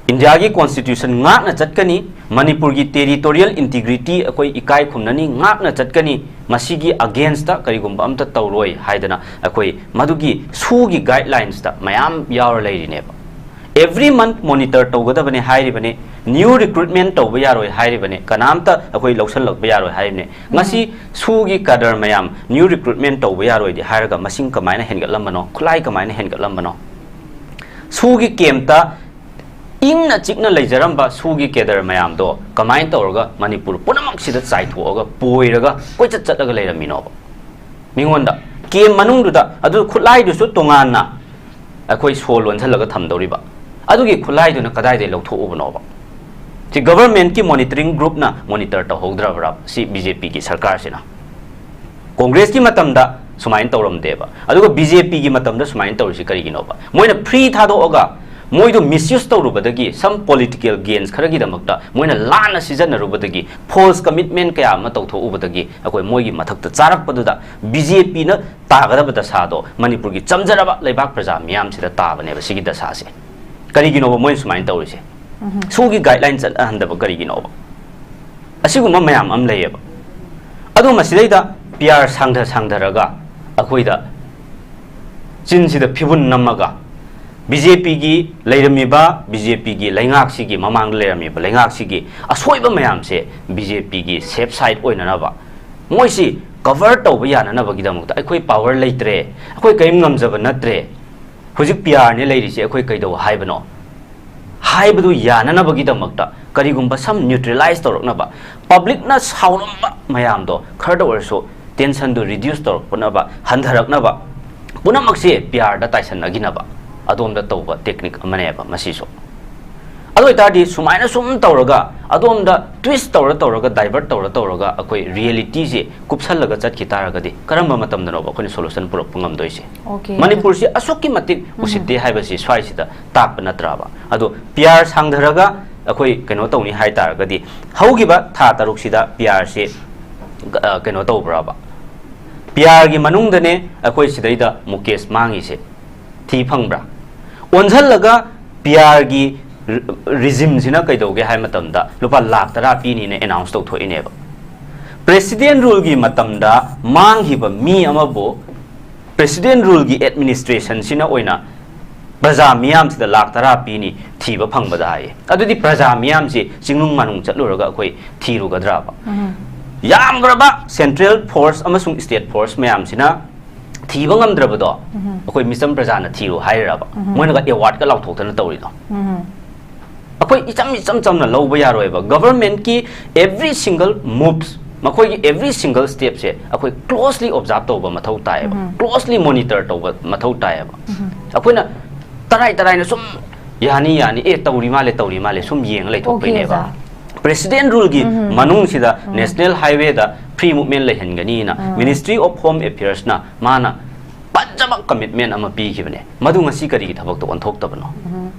ꯏꯟꯗꯤꯌꯥꯒꯤ ꯀꯣꯟꯁꯇꯤꯇ꯭ꯌꯨꯁꯟ ꯉꯥꯛꯅ ꯆꯠꯀꯅꯤ, ꯃꯅꯤꯄꯨꯔꯒꯤ ꯇꯦꯔꯤꯇꯣꯔꯤꯌꯦꯜ ꯏꯟꯇꯤꯒ꯭ꯔꯤꯇꯤ ꯑꯩꯈꯣꯏ ꯏꯀꯥꯏ ꯈꯨꯝꯅꯅꯤ, ꯉꯥꯛꯅ ꯆꯠꯀꯅꯤ, ꯃꯁꯤꯒꯤ ꯑꯒꯦꯟꯁꯇ ꯀꯔꯤꯒꯨꯝꯕ ꯑꯝꯇ ꯇꯧꯔꯣꯏ ꯍꯥꯏꯗꯅ ꯑꯩꯈꯣꯏ ꯃꯗꯨꯒꯤ ꯁꯨꯒꯤ ꯒꯥꯏꯗꯂꯥꯏꯟꯁꯇ ꯃꯌꯥꯝ ꯌꯥꯎꯔ ꯂꯩꯔꯤꯅꯦꯕ꯫ ꯑꯦꯚ꯭ꯔꯤ ꯃꯟꯊ ꯃꯣꯅꯤꯇꯔ ꯇꯧꯒꯗꯕꯅꯦ ꯍꯥꯏꯔꯤꯕꯅꯦ, ꯅ꯭ꯌꯨ ꯔꯤꯀ꯭ꯔꯨꯠꯃꯦꯟ ꯇꯧꯕ ꯌꯥꯔꯣꯏ ꯍꯥꯏꯔꯤꯕꯅꯦ, ꯀꯅꯥꯝꯇ ꯑꯩꯈꯣꯏ ꯂꯧꯁꯜꯂꯛꯄ ꯌꯥꯔꯣꯏ ꯍꯥꯏꯔꯤꯕꯅꯦ꯫ ꯎꯝ꯫ ꯉꯁꯤ ꯁꯨꯒꯤ ꯀꯗꯔ ꯃꯌꯥꯝ ꯅ꯭ꯌꯨ ꯔꯤꯀ꯭ꯔꯨꯠꯃꯦꯟ ꯇꯧꯕ ꯌꯥꯔꯣꯏꯗꯤ ꯍꯥꯏꯔꯒ ꯃꯁꯤꯡ ꯀꯃꯥꯏꯅ ꯍꯦꯟꯒꯠꯂꯝꯕꯅꯣ, ꯈꯨꯠꯂꯥꯏ ꯀꯃꯥꯏꯅ ꯍꯦꯟꯒꯠꯂꯝꯕꯅꯣ? ꯁꯨꯒꯤ ꯀꯦꯝꯞꯇ ꯏꯪꯅ ꯆꯤꯛꯅ ꯂꯩꯖꯔꯝꯕ ꯁꯨꯒꯤ ꯀꯦꯗꯔ ꯃꯌꯥꯝꯗꯣ ꯀꯃꯥꯏꯅ ꯇꯧꯔꯒ ꯃꯅꯤꯄꯨꯔ ꯄꯨꯝꯅꯃꯛꯁꯤꯗ ꯆꯥꯏꯊꯣꯛꯑꯒ ꯄꯣꯏꯔꯒ ꯀꯣꯏꯆꯠ ꯆꯠꯂꯒ ꯂꯩꯔꯝꯃꯤꯅꯣꯕ? ꯃꯤꯉꯣꯟꯗ ꯀꯦꯝꯞ ꯃꯅꯨꯡꯗꯨꯗ ꯑꯗꯨ ꯈꯨꯠꯂꯥꯏꯗꯨꯁꯨ ꯇꯣꯉꯥꯟꯅ ꯑꯩꯈꯣꯏ ꯁꯣ ꯂꯣꯟꯁꯤꯜꯂꯒ ꯊꯝꯗꯧꯔꯤꯕ, ꯑꯗꯨꯒꯤ ꯈꯨꯠꯂꯥꯏꯗꯨꯅ ꯀꯗꯥꯏꯗꯒꯤ ꯂꯧꯊꯣꯛꯎꯕꯅꯣꯕ? ꯁꯤ ꯒꯚꯔꯟꯃꯦꯟꯠꯀꯤ monitoring ꯒ꯭ꯔꯨꯞꯅ monitor ꯇꯧꯍꯧꯗ꯭ꯔꯕ꯭ꯔꯥ C B J ꯄꯤꯒꯤ ꯁꯔꯀꯥꯔꯁꯤꯅ? ꯀꯣꯡꯒ꯭ꯔꯦꯁꯀꯤ ꯃꯇꯝꯗ ꯁꯨꯃꯥꯏꯅ ꯇꯧꯔꯝꯗꯦꯕ, ꯑꯗꯨꯒ ꯕꯤ ꯖꯦ ꯄꯤꯒꯤ ꯃꯇꯝꯗ ꯁꯨꯃꯥꯏꯅ ꯇꯧꯔꯤꯁꯤ ꯀꯔꯤꯒꯤꯅꯣꯕ? ꯃꯣꯏꯅ ꯐ꯭ꯔꯤ ꯊꯥꯗꯣꯛꯑꯒ ꯃꯣꯏꯗꯣ ꯃꯤꯁꯌꯨꯁ ꯇꯧꯔꯨꯕꯗꯒꯤ, ꯁꯝ ꯄꯣꯂꯤꯇꯤꯀꯦꯜ ꯒꯦꯟꯁ ꯈꯔꯒꯤꯗꯃꯛꯇ ꯃꯣꯏꯅ ꯂꯥꯟꯅ ꯁꯤꯖꯤꯟꯅꯔꯨꯕꯗꯒꯤ, ꯐꯣꯜꯁ ꯀꯃꯤꯠꯃꯦꯟꯠ ꯀꯌꯥ ꯑꯃ ꯇꯧꯊꯣꯛꯎꯕꯗꯒꯤ ꯑꯩꯈꯣꯏ ꯃꯣꯏꯒꯤ ꯃꯊꯛꯇ ꯆꯥꯔꯛꯄꯗꯨꯗ ꯕꯤ ꯖꯦ ꯄꯤꯅ ꯇꯥꯒꯗꯕ ꯗꯁꯥꯗꯣ ꯃꯅꯤꯄꯨꯔꯒꯤ ꯆꯝꯖꯔꯕ ꯂꯩꯕꯥꯛ ꯄ꯭ꯔꯖꯥ ꯃꯤꯌꯥꯝꯁꯤꯗ ꯇꯥꯕꯅꯦꯕ ꯁꯤꯒꯤ ꯗꯁꯥꯁꯦ꯫ ꯀꯔꯤꯒꯤꯅꯣꯕ ꯃꯣꯏꯅ ꯁꯨꯃꯥꯏꯅ ꯇꯧꯔꯤꯁꯦ? ꯁꯣꯒꯤ ꯒꯥꯏꯗꯂꯥꯏꯟ ꯆꯠꯍꯟꯗꯕ ꯀꯔꯤꯒꯤꯅꯣꯕ? ꯑꯁꯤꯒꯨꯝꯕ ꯃꯌꯥꯝ ꯑꯃ ꯂꯩꯌꯦꯕ꯫ ꯑꯗꯣ ꯃꯁꯤꯗꯩꯗ ꯄꯤ ꯑꯥꯔ ꯁꯥꯡꯊ ꯁꯥꯡꯊꯔꯒ ꯑꯩꯈꯣꯏꯗ ꯆꯤꯟꯁꯤꯗ ꯐꯤꯕꯨꯟ ꯅꯝꯃꯒ ꯕꯤ ꯖꯦ ꯄꯤꯒꯤ ꯂꯩꯔꯝꯃꯤꯕ, ꯕꯤ ꯖꯦ ꯄꯤꯒꯤ ꯂꯩꯉꯥꯛꯁꯤꯒꯤ, ꯃꯃꯥꯡꯗ ꯂꯩꯔꯝꯃꯤꯕ ꯂꯩꯉꯥꯛꯁꯤꯒꯤ ꯑꯁꯣꯏꯕ ꯃꯌꯥꯝꯁꯦ ꯕꯤ ꯖꯦ ꯄꯤꯒꯤ ꯁꯦꯐ ꯁꯥꯏꯠ ꯑꯣꯏꯅꯅꯕ, ꯃꯣꯏꯁꯤ ꯀꯚꯔ ꯇꯧꯕ ꯌꯥꯅꯅꯕꯒꯤꯗꯃꯛꯇ, "ꯑꯩꯈꯣꯏ ꯄꯥꯋꯔ ꯂꯩꯇ꯭ꯔꯦ, ꯑꯩꯈꯣꯏ ꯀꯔꯤꯝ ꯉꯝꯖꯕ ꯅꯠꯇ꯭ꯔꯦ, ꯍꯧꯖꯤꯛ ꯄꯤ ꯑꯥꯔꯅꯦ ꯂꯩꯔꯤꯁꯦ, ꯑꯩꯈꯣꯏ ꯀꯩꯗꯧ ꯍꯥꯏꯕꯅꯣ?" ꯍꯥꯏꯕꯗꯨ ꯌꯥꯅꯅꯕꯒꯤꯗꯃꯛꯇ, ꯀꯔꯤꯒꯨꯝꯕ ꯁꯝ ꯅ꯭ꯌꯨꯇ꯭ꯔꯦꯂꯥꯏꯁ ꯇꯧꯔꯛꯅꯕ, ꯄꯕ꯭ꯂꯤꯛꯅ ꯁꯥꯎꯔꯝꯕ ꯃꯌꯥꯝꯗꯣ ꯈꯔꯗ ꯑꯣꯏꯔꯁꯨ ꯇꯦꯟꯁꯟꯗꯨ ꯔꯤꯗ꯭ꯌꯨꯁ ꯇꯧꯔꯛꯅꯕ, ꯍꯟꯊꯔꯛꯅꯕ, ꯄꯨꯝꯅꯃꯛꯁꯦ ꯄꯤ ꯑꯥꯔꯗ ꯇꯥꯏꯁꯟꯅꯈꯤꯅꯕ ꯑꯗꯣꯝꯗ ꯇꯧꯕ ꯇꯦꯛꯅꯤꯛ ꯑꯃꯅꯦꯕ ꯃꯁꯤꯁꯨ꯫ ꯑꯗꯨ ꯑꯣꯏꯇꯥꯔꯗꯤ ꯁꯨꯃꯥꯏꯅ ꯁꯨꯝ ꯇꯧꯔꯒ, ꯑꯗꯣꯝꯗ ꯇ꯭ꯋꯤꯁ ꯇꯧꯔ ꯇꯧꯔꯒ, ꯗꯥꯏꯚꯔꯠ ꯇꯧꯔ ꯇꯧꯔꯒ ꯑꯩꯈꯣꯏ ꯔꯤꯌꯦꯂꯤꯇꯤꯁꯦ ꯀꯨꯞꯁꯜꯂꯒ ꯆꯠꯈꯤ ꯇꯥꯔꯒꯗꯤ ꯀꯔꯝꯕ ꯃꯇꯝꯗꯅꯣꯕ ꯑꯩꯈꯣꯏꯅ ꯁꯣꯂꯨꯁꯟ ꯄꯨꯔꯛꯄ ꯉꯝꯗꯣꯏꯁꯦ? Okay. ꯃꯅꯤꯄꯨꯔꯁꯤ ꯑꯁꯨꯛꯀꯤ ꯃꯇꯤꯛ ꯎꯁꯤꯠꯇꯦ ꯍꯥꯏꯕꯁꯤ ꯁ꯭ꯋꯥꯏꯁꯤꯗ ꯇꯥꯛꯄ ꯅꯠꯇ꯭ꯔꯕ? ꯑꯗꯣ ꯄꯤ ꯑꯥꯔ ꯁꯥꯡꯊꯔꯒ ꯑꯩꯈꯣꯏ ꯀꯩꯅꯣ ꯇꯧꯅꯤ ꯍꯥꯏ ꯇꯥꯔꯒꯗꯤ, ꯍꯧꯈꯤꯕ ꯊꯥ ꯇꯔꯨꯛꯁꯤꯗ ꯄꯤ ꯑꯥꯔꯁꯤ, ꯑ, ꯀꯩꯅꯣ ꯇꯧꯕ꯭ꯔꯕ? ꯄꯤ ꯑꯥꯔꯒꯤ ꯃꯅꯨꯡꯗꯅꯦ ꯑꯩꯈꯣꯏ ꯁꯤꯗꯩꯗ ꯃꯨꯀꯦꯁ ꯃꯥꯡꯉꯤꯁꯦ ꯊꯤ ꯐꯪꯕ꯭ꯔꯥ? ꯑꯣꯟꯁꯤꯜꯂꯒ ꯄꯤ ꯑꯥꯔꯒꯤ ꯔꯤꯖꯤꯝꯁꯤꯅ ꯀꯩꯗꯧꯒꯦ ꯍꯥꯏ ꯃꯇꯝꯗ ꯂꯨꯄꯥ ꯂꯥꯛ ꯇꯔꯥ ꯄꯤꯅꯤꯅ ꯑꯦꯅꯥꯎꯟꯁ ꯇꯧꯊꯣꯛꯏꯅꯦꯕ꯫ ꯄ꯭ꯔꯦꯁꯤꯗꯦꯟ ꯔꯨꯜꯒꯤ ꯃꯇꯝꯗ ꯃꯥꯡꯈꯤꯕ ꯃꯤ ꯑꯃꯕꯨ ꯄ꯭ꯔꯦꯁꯤꯗꯦꯟ ꯔꯨꯜꯒꯤ ꯑꯦꯗꯃꯤꯅꯤꯁꯇ꯭ꯔꯦꯁꯟꯁꯤꯅ ꯑꯣꯏꯅ ꯄ꯭ꯔꯖꯥ ꯃꯤꯌꯥꯝꯁꯤꯗ ꯂꯥꯛ ꯇꯔꯥ ꯄꯤꯅꯤ ꯊꯤꯕ ꯐꯪꯕꯗ ꯍꯥꯏꯌꯦ꯫ ꯑꯗꯨꯗꯤ ꯄ꯭ꯔꯖꯥ ꯃꯤꯌꯥꯝꯁꯤ ꯆꯤꯡꯅꯨꯡ ꯃꯥꯅꯨꯡ ꯆꯠꯂꯨꯔꯒ ꯑꯩꯈꯣꯏ ꯊꯤꯔꯨꯒꯗ꯭ꯔꯕ? ꯌꯥꯝꯈ꯭ꯔꯕ ꯁꯦꯟꯇ꯭ꯔꯦꯜ ꯐꯣꯔꯁ ꯑꯃꯁꯨꯡ ꯁ꯭ꯇꯦꯠ ꯐꯣꯔꯁ ꯃꯌꯥꯝꯁꯤꯅ ꯊꯤꯕ ꯉꯝꯗ꯭ꯔꯕꯗꯣ, ꯑꯩꯈꯣꯏ ꯃꯤꯆꯝ ꯄ꯭ꯔꯖꯥꯅ ꯊꯤꯔꯨ ꯍꯥꯏꯔꯕ? ꯃꯣꯏꯅꯒ ꯑꯦꯋꯥꯔꯗꯀ ꯂꯥꯎꯊꯣꯛꯇꯅ ꯇꯧꯔꯤꯗꯣ? ꯑꯩꯈꯣꯏ ꯏꯆꯝ ꯏꯆꯝ ꯆꯝꯅ ꯂꯧꯕ ꯌꯥꯔꯣꯏꯕ꯫ ꯒꯚꯔꯟꯃꯦꯟꯠꯀꯤ every single moves, ꯃꯈꯣꯏꯒꯤ every single stepꯁꯦ ꯑꯩꯈꯣꯏ ꯀ꯭ꯂꯣꯁꯂꯤ ꯑꯣꯕꯖꯥꯔꯕ ꯇꯧꯕ ꯃꯊꯧ ꯇꯥꯏꯌꯦꯕ, ꯀ꯭ꯂꯣꯁꯂꯤ ꯃꯣꯅꯤꯇꯔ ꯇꯧꯕ ꯃꯊꯧ ꯇꯥꯏꯌꯦꯕ꯫ ꯑꯩꯈꯣꯏꯅ ꯇꯔꯥꯏ ꯇꯔꯥꯏꯅ ꯁꯨꯝ ꯌꯥꯅꯤ ꯌꯥꯅꯤ, ꯑꯦ, ꯇꯧꯔꯤ ꯃꯥꯜꯂꯦ, ꯇꯧꯔꯤ ꯃꯥꯜꯂꯦ, ꯁꯨꯝ ꯌꯦꯡꯉ ꯂꯩꯊꯣꯛꯄꯩꯅꯦꯕ꯫ Okay, ꯑꯣꯖꯥ. ꯄ꯭ꯔꯦꯁꯤꯗꯦꯟ ꯔꯨꯜꯒꯤ ꯃꯅꯨꯡꯁꯤꯗ ꯅꯦꯁꯅꯦꯜ ꯍꯥꯏꯋꯦꯗ ꯐ꯭ꯔꯤ ꯃꯨꯚꯃꯦꯟꯠ ꯂꯩꯍꯟꯒꯅꯤꯅ Ministry of Home Affairsꯅ ꯃꯥꯅ ꯐꯖꯕ ꯀꯃꯤꯠꯃꯦꯟꯠ ꯑꯃ ꯄꯤꯈꯤꯕꯅꯦ꯫ ꯃꯗꯨ ꯉꯁꯤ ꯀꯔꯤꯒꯤ ꯊꯕꯛꯇ ꯑꯣꯟꯊꯣꯛꯇꯕꯅꯣ?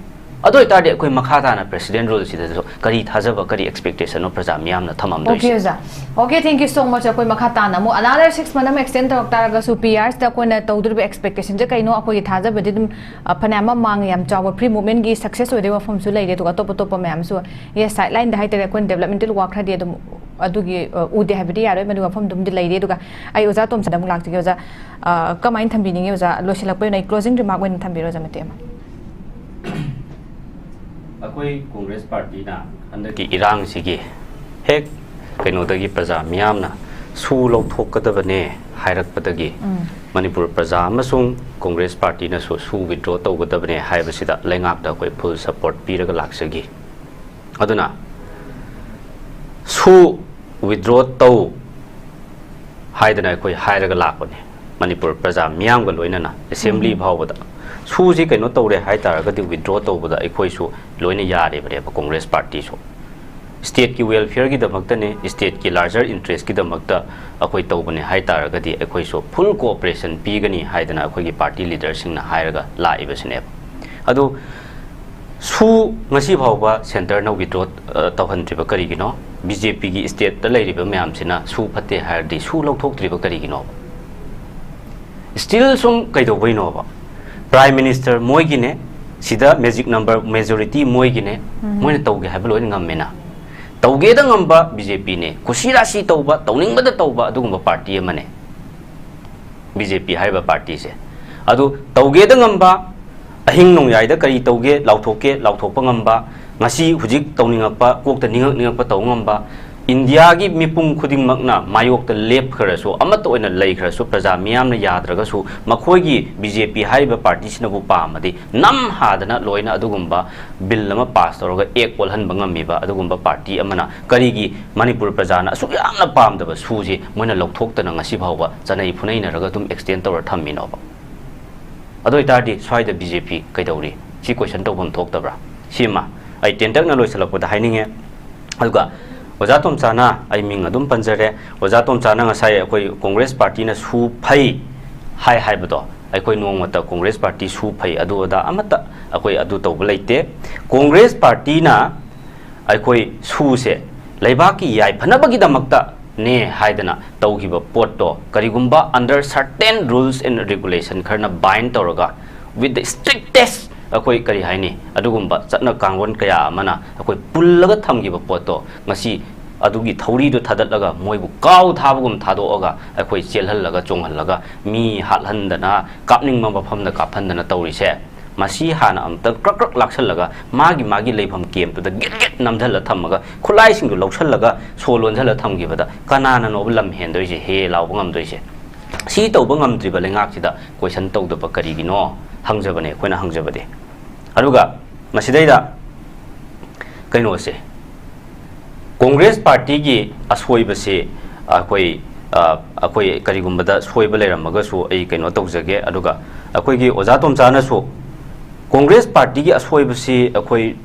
ꯑꯗꯨ ꯑꯣꯏꯇꯥꯔꯗꯤ ꯑꯩꯈꯣꯏ ꯃꯈꯥ ꯇꯥꯅ president ruleꯁꯤꯗꯁꯨ ꯀꯔꯤ ꯊꯥꯖꯕ, ꯀꯔꯤ expectationꯅꯣ ꯄ꯭ꯔꯖꯥ ꯃꯤꯌꯥꯝꯅ ꯊꯝꯃꯝꯗꯣꯏꯁꯦ? Okay, ꯑꯣꯖꯥ. Okay, thank you so much. ꯑꯩꯈꯣꯏ ꯃꯈꯥ ꯇꯥꯅ ꯑꯃꯨꯛ another six month ꯑꯃ extend ꯇꯧꯔꯛ ꯇꯥꯔꯒꯁꯨ P Rsꯇ ꯑꯩꯈꯣꯏꯅ ꯇꯧꯗꯣꯔꯤꯕ expectationꯁꯦ ꯀꯩꯅꯣ? ꯑꯩꯈꯣꯏꯒꯤ ꯊꯥꯖꯕꯗꯤ ꯑꯗꯨꯝ, ꯑ, ꯐꯅꯌꯥꯝ ꯑꯃ ꯃꯥꯡꯉꯦ, ꯌꯥꯝ ꯆꯥꯎꯕ free movementꯀꯤ success ꯑꯣꯏꯗꯣꯏꯕ ꯋꯥꯐꯝꯁꯨ ꯂꯩꯔꯦ, ꯑꯗꯨꯒ ꯑꯇꯣꯞ ꯑꯇꯣꯞꯄ ꯃꯌꯥꯝꯁꯨ, yes, sideline ꯗ ꯍꯥꯏꯇꯥꯔꯦ, ꯑꯩꯈꯣꯏꯅ developmental work ꯈꯔꯗꯤ ꯑꯗꯨꯝ ꯑꯗꯨꯒꯤ, ꯑ, ꯎꯗꯦ ꯍꯥꯏꯕꯗꯤ ꯌꯥꯔꯣꯏ, ꯃꯗꯨꯒꯤ ꯋꯥꯐꯝꯗꯨꯝꯗꯤ ꯂꯩꯔꯤ꯫ ꯑꯗꯨꯒ ꯑꯩ ꯑꯣꯖꯥ ꯇꯣꯝꯆꯥꯗ ꯑꯃꯨꯛ ꯂꯥꯛꯆꯒꯦ꯫ ꯑꯣꯖꯥ, ꯑ, ꯀꯃꯥꯏꯅ ꯊꯝꯕꯤꯅꯤꯡꯉꯤ ꯑꯣꯖꯥ? ꯂꯣꯏꯁꯤꯜꯂꯛꯄ ꯑꯣꯏꯅ ꯑꯩ closing remark ꯑꯣꯏꯅ ꯊꯝꯕꯤꯔꯣ ꯑꯣꯖꯥ, ꯃꯇꯦꯛ ꯑꯃ꯫ ꯑꯩꯈꯣꯏ Congress partyꯅ ꯍꯟꯗꯛꯀꯤ ꯏꯔꯥꯡꯁꯤꯒꯤ ꯍꯦꯛ ꯀꯩꯅꯣꯗꯒꯤ ꯄ꯭ꯔꯖꯥ ꯃꯤꯌꯥꯝꯅ ꯁꯨ ꯂꯧꯊꯣꯛꯀꯗꯕꯅꯦ ꯍꯥꯏꯔꯛꯄꯗꯒꯤ, ꯎꯝ. ꯃꯅꯤꯄꯨꯔ ꯄ꯭ꯔꯖꯥ ꯑꯃꯁꯨꯡ Congress partyꯅꯁꯨ ꯁꯨ withdraw ꯇꯧꯒꯗꯕꯅꯦ ꯍꯥꯏꯕꯁꯤꯗ ꯂꯩꯉꯥꯛꯇ ꯑꯩꯈꯣꯏ full support ꯄꯤꯔꯒ ꯂꯥꯛꯆꯈꯤ꯫ ꯑꯗꯨꯅ ꯁꯨ withdraw ꯇꯧ ꯍꯥꯏꯗꯅ ꯑꯩꯈꯣꯏ ꯍꯥꯏꯔꯒ ꯂꯥꯛꯄꯅꯤ, ꯃꯅꯤꯄꯨꯔ ꯄ꯭ꯔꯖꯥ ꯃꯤꯌꯥꯝꯒ ꯂꯣꯏꯅꯅ assembly ꯎꯝ. ꯐꯥꯎꯕꯗ꯫ ꯁꯨꯁꯤ ꯀꯩꯅꯣ ꯇꯧꯔꯦ ꯍꯥꯏ ꯇꯥꯔꯒꯗꯤ withdraw ꯇꯧꯕꯗ ꯑꯩꯈꯣꯏꯁꯨ ꯂꯣꯏꯅ ꯌꯥꯔꯤꯕꯅꯦꯕ, Congress partyꯁꯨ꯫ Stateꯀꯤ welfareꯒꯤꯗꯃꯛꯇꯅꯦ, stateꯀꯤ larger interestꯀꯤꯗꯃꯛꯇ ꯑꯩꯈꯣꯏ ꯇꯧꯕꯅꯦ ꯍꯥꯏ ꯇꯥꯔꯒꯗꯤ ꯑꯩꯈꯣꯏꯁꯨ full cooperation ꯄꯤꯒꯅꯤ ꯍꯥꯏꯗꯅ ꯑꯩꯈꯣꯏꯒꯤ party leaderꯁꯤꯡꯅ ꯍꯥꯏꯔꯒ ꯂꯥꯛꯏꯕꯁꯤꯅꯦꯕ꯫ ꯑꯗꯨ ꯁꯨ ꯉꯁꯤ ꯐꯥꯎꯕ centreꯅ withdraw, ꯑ, ꯇꯧꯍꯟꯗ꯭ꯔꯤꯕ ꯀꯔꯤꯒꯤꯅꯣ? BJPꯒꯤ stateꯇ ꯂꯩꯔꯤꯕ ꯃꯌꯥꯝꯁꯤꯅ ꯁꯨ ꯐꯠꯇꯦ ꯍꯥꯏꯔꯗꯤ ꯁꯨ ꯂꯧꯊꯣꯛꯇ꯭ꯔꯤꯕ ꯀꯔꯤꯒꯤꯅꯣꯕ? Still ꯁꯨꯝ ꯀꯩꯗꯧꯕꯩꯅꯣꯕ? Prime Minister ꯃꯣꯏꯒꯤꯅꯦ, ꯁꯤꯗ magic number majority ꯃꯣꯏꯒꯤꯅꯦ, ꯎꯝ. ꯃꯣꯏꯅ ꯇꯧꯒꯦ ꯍꯥꯏꯕ ꯂꯣꯏꯅ ꯉꯝꯃꯦꯅ꯫ ꯇꯧꯒꯦꯗ ꯉꯝꯕ BJPꯅꯦ, ꯀꯨꯁꯤ ꯔꯥꯁꯤ ꯇꯧꯕ, ꯇꯧꯅꯤꯡꯕꯗ ꯇꯧꯕ ꯑꯗꯨꯒꯨꯝꯕ party ꯑꯃꯅꯦ BJP ꯍꯥꯏꯔꯤꯕ partyꯁꯦ꯫ ꯑꯗꯨ ꯇꯧꯒꯦꯗ ꯉꯝꯕ, ꯑꯍꯤꯡ ꯅꯣꯡꯌꯥꯏꯗ ꯀꯔꯤ ꯇꯧꯒꯦ ꯂꯥꯎꯊꯣꯛꯀꯦ ꯂꯥꯎꯊꯣꯛꯄ ꯉꯝꯕ, ꯉꯁꯤ ꯍꯧꯖꯤꯛ ꯇꯧꯅꯤꯡꯉꯛꯄ, ꯀꯣꯛꯇ ꯅꯤꯡꯉꯛ ꯅꯤꯡꯉꯛꯄ ꯇꯧꯕ ꯉꯝꯕ, ꯏꯟꯗꯤꯌꯥꯒꯤ ꯃꯤꯄꯨꯝ ꯈꯨꯗꯤꯡꯃꯛꯅ ꯃꯥꯌꯣꯛꯇ ꯂꯦꯞꯈ꯭ꯔꯁꯨ, ꯑꯃꯠꯇ ꯑꯣꯏꯅ ꯂꯩꯈ꯭ꯔꯁꯨ, ꯄ꯭ꯔꯖꯥ ꯃꯤꯌꯥꯝꯅ ꯌꯥꯗ꯭ꯔꯒꯁꯨ, ꯃꯈꯣꯏꯒꯤ BJP ꯍꯥꯏꯔꯤꯕ partyꯁꯤꯅꯕꯨ ꯄꯥꯝꯃꯗꯤ ꯅꯝ ꯍꯥꯗꯅ ꯂꯣꯏꯅ ꯑꯗꯨꯒꯨꯝꯕ bill ꯑꯃ pass ꯇꯧꯔꯒ act ꯑꯣꯜꯍꯟꯕ ꯉꯝꯃꯤꯕ ꯑꯗꯨꯒꯨꯝꯕ party ꯑꯃꯅ ꯀꯔꯤꯒꯤ ꯃꯅꯤꯄꯨꯔ ꯄ꯭ꯔꯖꯥꯅ ꯑꯁꯨꯛ ꯌꯥꯝꯅ ꯄꯥꯝꯗꯕ ꯁꯨꯁꯤ ꯃꯣꯏꯅ ꯂꯧꯊꯣꯛꯇꯅ ꯉꯁꯤ ꯐꯥꯎꯕ ꯆꯠꯅꯩ ꯐꯨꯅꯩꯅꯔꯒ ꯑꯗꯨꯝ extend ꯇꯧꯔ ꯊꯝꯃꯤꯅꯣꯕ? ꯑꯗꯨ ꯑꯣꯏꯇꯥꯔꯗꯤ ꯁ꯭ꯋꯥꯏꯗ BJP ꯀꯩꯗꯧꯔꯤ? ꯁꯤ question ꯇꯧꯐꯝ ꯊꯣꯛꯇꯕ꯭ꯔꯥ? ꯁꯤꯃ ꯑꯩ ꯇꯦꯟꯇꯛꯅ ꯂꯣꯏꯁꯤꯜꯂꯛꯄꯗ ꯍꯥꯏꯅꯤꯡꯉꯦ꯫ ꯑꯗꯨꯒ ꯑꯣꯖꯥ ꯇꯣꯝꯆꯥꯅ, ꯑꯩ ꯃꯤꯡ ꯑꯗꯨꯝ ꯄꯟꯖꯔꯦ, ꯑꯣꯖꯥ ꯇꯣꯝꯆꯥꯅ ꯉꯁꯥꯏ ꯑꯩꯈꯣꯏ Congress partyꯅ ꯁꯨ ꯐꯩ ꯍꯥꯏ ꯍꯥꯏꯕꯗꯣ, ꯑꯩꯈꯣꯏ ꯅꯣꯡꯃꯇ ꯀꯣꯡꯒ꯭ꯔꯦꯁ ꯄꯥꯔꯇꯤ ꯁꯨ ꯐꯩ ꯑꯗꯨ ꯑꯗꯥ ꯑꯃꯠꯇ ꯑꯩꯈꯣꯏ ꯑꯗꯨ ꯇꯧꯕ ꯂꯩꯇꯦ꯫ ꯀꯣꯡꯒ꯭ꯔꯦꯁ ꯄꯥꯔꯇꯤꯅ ꯑꯩꯈꯣꯏ ꯁꯨꯁꯦ ꯂꯩꯕꯥꯛꯀꯤ ꯌꯥꯏꯐꯅꯕꯒꯤꯗꯃꯛꯇꯅꯦ ꯍꯥꯏꯗꯅ ꯇꯧꯈꯤꯕ ꯄꯣꯠꯇꯣ ꯀꯔꯤꯒꯨꯝꯕ under certain rules and regulation ꯈꯔꯅ bind ꯇꯧꯔꯒ, with the strictest, ꯑꯩꯈꯣꯏ ꯀꯔꯤ ꯍꯥꯏꯅꯤ, ꯑꯗꯨꯒꯨꯝꯕ ꯆꯠꯅ ꯀꯥꯡꯂꯣꯟ ꯀꯌꯥ ꯑꯃꯅ ꯑꯩꯈꯣꯏ ꯄꯨꯜꯂꯒ ꯊꯝꯈꯤꯕ ꯄꯣꯠꯇꯣ ꯉꯁꯤ ꯑꯗꯨꯒꯤ ꯊꯧꯔꯤꯗꯨ ꯊꯥꯗꯠꯂꯒ ꯃꯣꯏꯕꯨ ꯀꯥꯎ ꯊꯥꯕꯒꯨꯝ ꯊꯥꯗꯣꯛꯑꯒ ꯑꯩꯈꯣꯏ ꯆꯦꯜꯍꯜꯂꯒ ꯆꯣꯡꯍꯜꯂꯒ ꯃꯤ ꯍꯥꯠꯍꯟꯗꯅ ꯀꯥꯞꯅꯤꯡꯕ ꯃꯐꯝꯗ ꯀꯥꯞꯍꯟꯗꯅ ꯇꯧꯔꯤꯁꯦ, ꯃꯁꯤ ꯍꯥꯟꯅ ꯑꯃꯨꯛꯇꯪ ꯀ꯭ꯔꯛ ꯀ꯭ꯔꯛ ꯂꯥꯛꯁꯜꯂꯒ ꯃꯥꯒꯤ ꯃꯥꯒꯤ ꯂꯩꯐꯝ ꯀꯦꯝꯇꯨꯗ ꯒꯤꯠ ꯒꯤꯠ ꯅꯝꯁꯤꯜꯂ ꯊꯝꯃꯒ ꯈꯨꯠꯂꯥꯏꯁꯤꯡꯗꯨ ꯂꯧꯁꯜꯂꯒ ꯁꯣ ꯂꯣꯟꯁꯤꯜꯂ ꯊꯝꯈꯤꯕꯗ ꯀꯅꯥꯅꯅꯣꯕ ꯂꯝ ꯍꯦꯟꯗꯣꯏꯁꯦ, ꯍꯦ ꯂꯥꯎꯕ ꯉꯝꯗꯣꯏꯁꯦ? ꯁꯤ ꯇꯧꯕ ꯉꯝꯗ꯭ꯔꯤꯕ ꯂꯩꯉꯥꯛꯁꯤꯗ question ꯇꯧꯗꯕ ꯀꯔꯤꯒꯤꯅꯣ ꯍꯪꯖꯕꯅꯦ ꯑꯩꯈꯣꯏꯅ ꯍꯪꯖꯕꯗꯤ꯫ ꯑꯗꯨꯒ ꯃꯁꯤꯗꯩꯗ ꯀꯩꯅꯣꯁꯦ, ꯀꯣꯡꯒ꯭ꯔꯦꯁ ꯄꯥꯔꯇꯤꯒꯤ ꯑꯁꯣꯏꯕꯁꯤ ꯑꯩꯈꯣꯏ, ꯑ, ꯑꯩꯈꯣꯏ ꯀꯔꯤꯒꯨꯝꯕꯗ ꯁꯣꯏꯕ ꯂꯩꯔꯝꯃꯒꯁꯨ ꯑꯩ ꯀꯩꯅꯣ ꯇꯧꯖꯒꯦ꯫ ꯑꯗꯨꯒ ꯑꯩꯈꯣꯏꯒꯤ ꯑꯣꯖꯥ ꯇꯣꯝꯆꯥꯅꯁꯨ ꯀꯣꯡꯒ꯭ꯔꯦꯁ ꯄꯥꯔꯇꯤꯒꯤ ꯑꯁꯣꯏꯕꯁꯤ ꯑꯩꯈꯣꯏ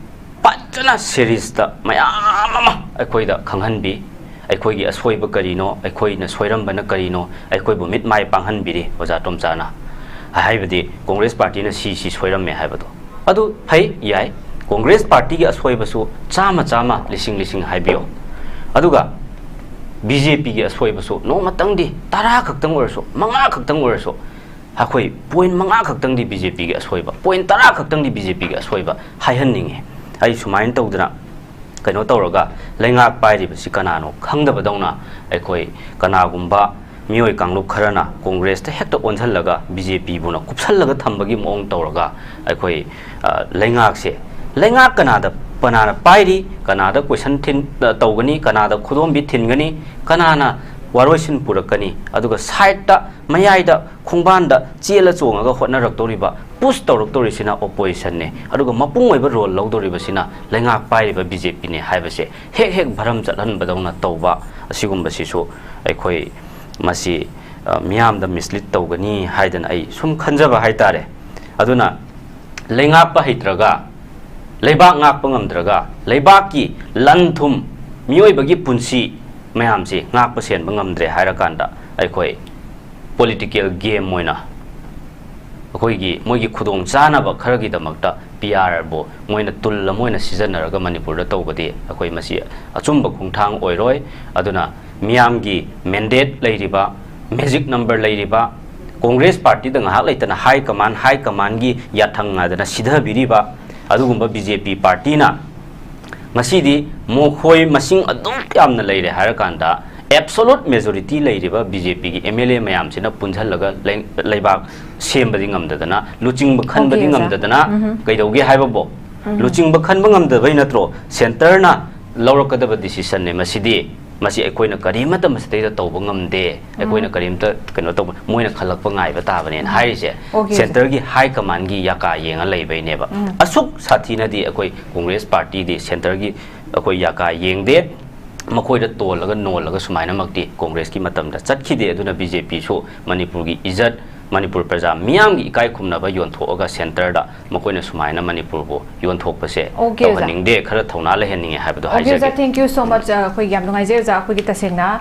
ꯐꯖꯅ ꯁꯦꯔꯤꯁꯇ ꯃꯌꯥꯝ ꯑꯃ ꯑꯩꯈꯣꯏꯗ ꯈꯪꯍꯟꯕꯤ꯫ ꯑꯩꯈꯣꯏꯒꯤ ꯑꯁꯣꯏꯕ ꯀꯔꯤꯅꯣ, ꯑꯩꯈꯣꯏꯅ ꯁꯣꯏꯔꯝꯕꯅ ꯀꯔꯤꯅꯣ, ꯑꯩꯈꯣꯏꯕꯨ ꯃꯤꯠ ꯃꯥꯏ ꯄꯥꯡꯍꯟꯕꯤꯔꯤ ꯑꯣꯖꯥ ꯇꯣꯝꯆꯥꯅ꯫ ꯍꯥꯏꯕꯗꯤ ꯀꯣꯡꯒ꯭ꯔꯦꯁ ꯄꯥꯔꯇꯤꯅ ꯁꯤ ꯁꯤ ꯁꯣꯏꯔꯝꯃꯦ ꯍꯥꯏꯕꯗꯣ꯫ ꯑꯗꯨ ꯐꯩ, ꯌꯥꯏ꯫ ꯀꯣꯡꯒ꯭ꯔꯦꯁ ꯄꯥꯔꯇꯤꯒꯤ ꯑꯁꯣꯏꯕꯁꯨ ꯆꯥꯝꯃ ꯆꯥꯝꯃ, ꯂꯤꯁꯤꯡ ꯂꯤꯁꯤꯡ ꯍꯥꯏꯕꯤꯌꯣ꯫ ꯑꯗꯨꯒ ꯕꯤ ꯖꯦ ꯄꯤꯒꯤ ꯑꯁꯣꯏꯕꯁꯨ ꯅꯣꯡꯃꯇꯪꯗꯤ, ꯇꯔꯥ ꯈꯛꯇꯪ ꯑꯣꯏꯔꯁꯨ, ꯃꯉꯥ ꯈꯛꯇꯪ ꯑꯣꯏꯔꯁꯨ, ꯑꯩꯈꯣꯏ ꯄꯣꯏꯟ ꯃꯉꯥ ꯈꯛꯇꯪꯗꯤ ꯕꯤ ꯖꯦ ꯄꯤꯒꯤ ꯑꯁꯣꯏꯕ, ꯄꯣꯏꯟ ꯇꯔꯥ ꯈꯛꯇꯪꯗꯤ ꯕꯤ ꯖꯦ ꯄꯤꯒꯤ ꯑꯁꯣꯏꯕ ꯍꯥꯏꯍꯟꯅꯤꯡꯉꯤ꯫ ꯑꯩ ꯁꯨꯃꯥꯏꯅ ꯇꯧꯗꯅ ꯀꯩꯅꯣ ꯇꯧꯔꯒ ꯂꯩꯉꯥꯛ ꯄꯥꯏꯔꯤꯕꯁꯤ ꯀꯅꯥꯅꯣ ꯈꯪꯗꯕꯗꯧꯅ ꯑꯩꯈꯣꯏ ꯀꯅꯥꯒꯨꯝꯕ ꯃꯤꯑꯣꯏ ꯀꯥꯡꯂꯨꯞ ꯈꯔꯅ ꯀꯣꯡꯒ꯭ꯔꯦꯁꯇ ꯍꯦꯛꯇ ꯑꯣꯟꯁꯤꯜꯂꯒ ꯕꯤ ꯖꯦ ꯄꯤꯕꯨꯅ ꯀꯨꯞꯁꯜꯂꯒ ꯊꯝꯕꯒꯤ ꯃꯑꯣꯡ ꯇꯧꯔꯒ ꯑꯩꯈꯣꯏ, ꯑ, ꯂꯩꯉꯥꯛꯁꯦ, ꯂꯩꯉꯥꯛ ꯀꯅꯥꯗ, ꯀꯅꯥꯅ ꯄꯥꯏꯔꯤ, ꯀꯅꯥꯗ question ꯊꯤꯟ-, ꯑ, ꯇꯧꯒꯅꯤ, ꯀꯅꯥꯗ ꯈꯨꯗꯣꯝꯕꯤ ꯊꯤꯟꯒꯅꯤ, ꯀꯅꯥꯅ ꯋꯥꯔꯣꯏꯁꯤꯟ ꯄꯨꯔꯛꯀꯅꯤ, ꯑꯗꯨꯒ ꯁꯥꯏꯠꯇ, ꯃꯌꯥꯏꯗ, ꯈꯣꯡꯕꯥꯟꯗ ꯆꯦꯜꯂ ꯆꯣꯡꯉꯒ ꯍꯣꯠꯅꯔꯛꯇꯧꯔꯤꯕ, ꯄꯨꯁ ꯇꯧꯔꯛꯇꯧꯔꯤꯁꯤꯅ ꯑꯣꯄꯣꯖꯤꯁꯟꯅꯦ, ꯑꯗꯨꯒ ꯃꯄꯨꯡ ꯑꯣꯏꯕ ꯔꯣꯜ ꯂꯧꯗꯧꯔꯤꯕꯁꯤꯅ ꯂꯩꯉꯥꯛ ꯄꯥꯏꯔꯤꯕ ꯕꯤ ꯖꯦ ꯄꯤꯅꯦ ꯍꯥꯏꯕꯁꯦ ꯍꯦꯛ ꯍꯦꯛ ꯚꯔꯝ ꯆꯠꯍꯟꯕꯗꯧꯅ ꯇꯧꯕ, ꯑꯁꯤꯒꯨꯝꯕꯁꯤꯁꯨ ꯑꯩꯈꯣꯏ ꯃꯁꯤ, ꯑ, ꯃꯤꯌꯥꯝꯗ ꯃꯤꯁꯂꯤꯠ ꯇꯧꯒꯅꯤ ꯍꯥꯏꯗꯅ ꯑꯩ ꯁꯨꯝ ꯈꯟꯖꯕ ꯍꯥꯏꯇꯥꯔꯦ꯫ ꯑꯗꯨꯅ ꯂꯩꯉꯥꯛꯄ ꯍꯩꯇ꯭ꯔꯒ, ꯂꯩꯕꯥꯛ ꯉꯥꯛꯄ ꯉꯝꯗ꯭ꯔꯒ, ꯂꯩꯕꯥꯛꯀꯤ ꯂꯟ ꯊꯨꯝ, ꯃꯤꯑꯣꯏꯕꯒꯤ ꯄꯨꯟꯁꯤ ꯃꯌꯥꯝꯁꯤ ꯉꯥꯛꯄ ꯁꯦꯟꯕ ꯉꯝꯗ꯭ꯔꯦ ꯍꯥꯏꯔꯀꯥꯟꯗ ꯑꯩꯈꯣꯏ ꯄꯣꯂꯤꯇꯤꯀꯦꯜ ꯒꯦꯝ ꯑꯣꯏꯅ ꯑꯩꯈꯣꯏꯒꯤ ꯃꯣꯏꯒꯤ ꯈꯨꯗꯣꯡ ꯆꯥꯅꯕ ꯈꯔꯒꯤꯗꯃꯛꯇ ꯄꯤ ꯑꯥꯔꯕꯨ ꯃꯣꯏꯅ ꯇꯨꯜ ꯑꯃ ꯑꯣꯏꯅ ꯁꯤꯖꯤꯟꯅꯔꯒ ꯃꯅꯤꯄꯨꯔꯗ ꯇꯧꯕꯗꯤ ꯑꯩꯈꯣꯏ ꯃꯁꯤ ꯑꯆꯨꯝꯕ ꯈꯣꯡꯊꯥꯡ ꯑꯣꯏꯔꯣꯏ꯫ ꯑꯗꯨꯅ ꯃꯤꯌꯥꯝꯒꯤ ꯃꯦꯟꯗꯦꯠ ꯂꯩꯔꯤꯕ, ꯃꯦꯖꯤꯛ ꯅꯝꯕꯔ ꯂꯩꯔꯤꯕ, ꯀꯣꯡꯒ꯭ꯔꯦꯁ ꯄꯥꯔꯇꯤꯗ ꯉꯥꯏꯍꯥꯛ ꯂꯩꯇꯅ ꯍꯥꯏ ꯀꯃꯥꯟ ꯍꯥꯏ ꯀꯃꯥꯟꯒꯤ ꯌꯥꯊꯪ ꯉꯥꯗꯅ ꯁꯤꯊꯕꯤꯔꯤꯕ ꯑꯗꯨꯒꯨꯝꯕ ꯕꯤ ꯖꯦ ꯄꯤ ꯄꯥꯔꯇꯤꯅ ꯉꯁꯤꯗꯤ ꯃꯈꯣꯏ ꯃꯁꯤꯡ ꯑꯗꯨꯛ ꯌꯥꯝꯅ ꯂꯩꯔꯦ ꯍꯥꯏꯔꯀꯥꯟꯗ, ꯑꯦꯕꯁꯣꯂꯨꯠ ꯃꯦꯖꯣꯔꯤꯇꯤ ꯂꯩꯔꯤꯕ ꯕꯤ ꯖꯦ ꯄꯤꯒꯤ ꯑꯦꯝ ꯑꯦꯜ ꯑꯦ ꯃꯌꯥꯝꯁꯤꯅ ꯄꯨꯟꯁꯤꯜꯂꯒ ꯂꯩ-, ꯂꯩꯕꯥꯛ ꯁꯦꯝꯕꯗꯤ ꯉꯝꯗꯗꯅ, ꯂꯨꯆꯤꯡꯕ ꯈꯟꯕꯗꯤ ꯑꯣꯀꯦ, ꯑꯣꯖꯥ꯫ ꯉꯝꯗꯗꯅ ꯎꯝꯍꯨꯝ꯫ ꯀꯩꯗꯧꯒꯦ ꯍꯥꯏꯕꯕꯨ? ꯎꯝꯍꯨꯝ꯫ ꯂꯨꯆꯤꯡꯕ ꯈꯟꯕ ꯉꯝꯗꯕꯩ ꯅꯠꯇ꯭ꯔꯣ ꯁꯦꯟꯇꯔꯅ ꯂꯧꯔꯛꯀꯗꯕ ꯗꯤꯁꯤꯁꯟꯅꯦ ꯃꯁꯤꯗꯤ꯫ ꯃꯁꯤ ꯑꯩꯈꯣꯏꯅ ꯀꯔꯤꯃꯠꯇ ꯃꯁꯤꯗꯩꯗ ꯇꯧꯕ ꯉꯝꯗꯦ, ꯑꯩꯈꯣꯏꯅ ꯎꯝ꯫ ꯀꯔꯤꯝꯇ ꯀꯩꯅꯣ ꯇꯧꯕ, ꯃꯣꯏꯅ ꯈꯜꯂꯛꯄ ꯉꯥꯏꯕ ꯇꯥꯕꯅꯦꯅ ꯎꯝ꯫ ꯍꯥꯏꯔꯤꯁꯦ꯫ ꯑꯣꯀꯦ, ꯑꯣꯖꯥ꯫ ꯁꯦꯟꯇꯔꯒꯤ ꯍꯥꯏ ꯀꯃꯥꯟꯒꯤ ꯌꯥꯀꯥ ꯌꯦꯡꯉ ꯂꯩꯕꯩꯅꯦꯕ꯫ ꯎꯝ꯫ ꯑꯁꯨꯛ ꯁꯥꯊꯤꯅꯗꯤ ꯑꯩꯈꯣꯏ ꯀꯣꯡꯒ꯭ꯔꯦꯁ ꯄꯥꯔꯇꯤꯗꯤ ꯁꯦꯟꯇꯔꯒꯤ ꯑꯩꯈꯣꯏ ꯌꯥꯀꯥ ꯌꯦꯡꯗꯦ꯫ ꯃꯈꯣꯏꯗ ꯇꯣꯜꯂꯒ ꯅꯣꯜꯂꯒ ꯁꯨꯃꯥꯏꯅꯃꯛꯇꯤ ꯀꯣꯡꯒ꯭ꯔꯦꯁꯀꯤ ꯃꯇꯝꯗ ꯆꯠꯈꯤꯗꯦ꯫ ꯑꯗꯨꯅ ꯕꯤ ꯖꯦ ꯄꯤꯁꯨ ꯃꯅꯤꯄꯨꯔꯒꯤ ꯏꯖꯠ, ꯃꯅꯤꯄꯨꯔ ꯄ꯭ꯔꯖꯥ ꯃꯤꯌꯥꯝꯒꯤ ꯏꯀꯥꯏ ꯈꯨꯝꯅꯕ ꯌꯣꯟꯊꯣꯛꯑꯒ ꯁꯦꯟꯇꯔꯗ ꯃꯈꯣꯏꯅ ꯁꯨꯃꯥꯏꯅ ꯃꯅꯤꯄꯨꯔꯕꯨ ꯌꯣꯟꯊꯣꯛꯄꯁꯦ ꯑꯣꯀꯦ, ꯑꯣꯖꯥ꯫ ꯇꯧꯍꯟꯅꯤꯡꯗꯦ꯫ ꯈꯔ ꯊꯧꯅꯥ ꯂꯩꯍꯟꯅꯤꯡꯉꯦ ꯍꯥꯏꯕꯗꯣ ꯑꯣꯀꯦ, ꯑꯣꯖꯥ, ꯍꯥꯏꯖꯒꯦ꯫ Thank you so much꯫ ꯑꯩꯈꯣꯏꯒꯤ ꯌꯥꯝ ꯅꯨꯡꯉꯥꯏꯖꯩ, ꯑꯣꯖꯥ꯫ ꯑꯩꯈꯣꯏꯒꯤ ꯇꯁꯦꯡꯅ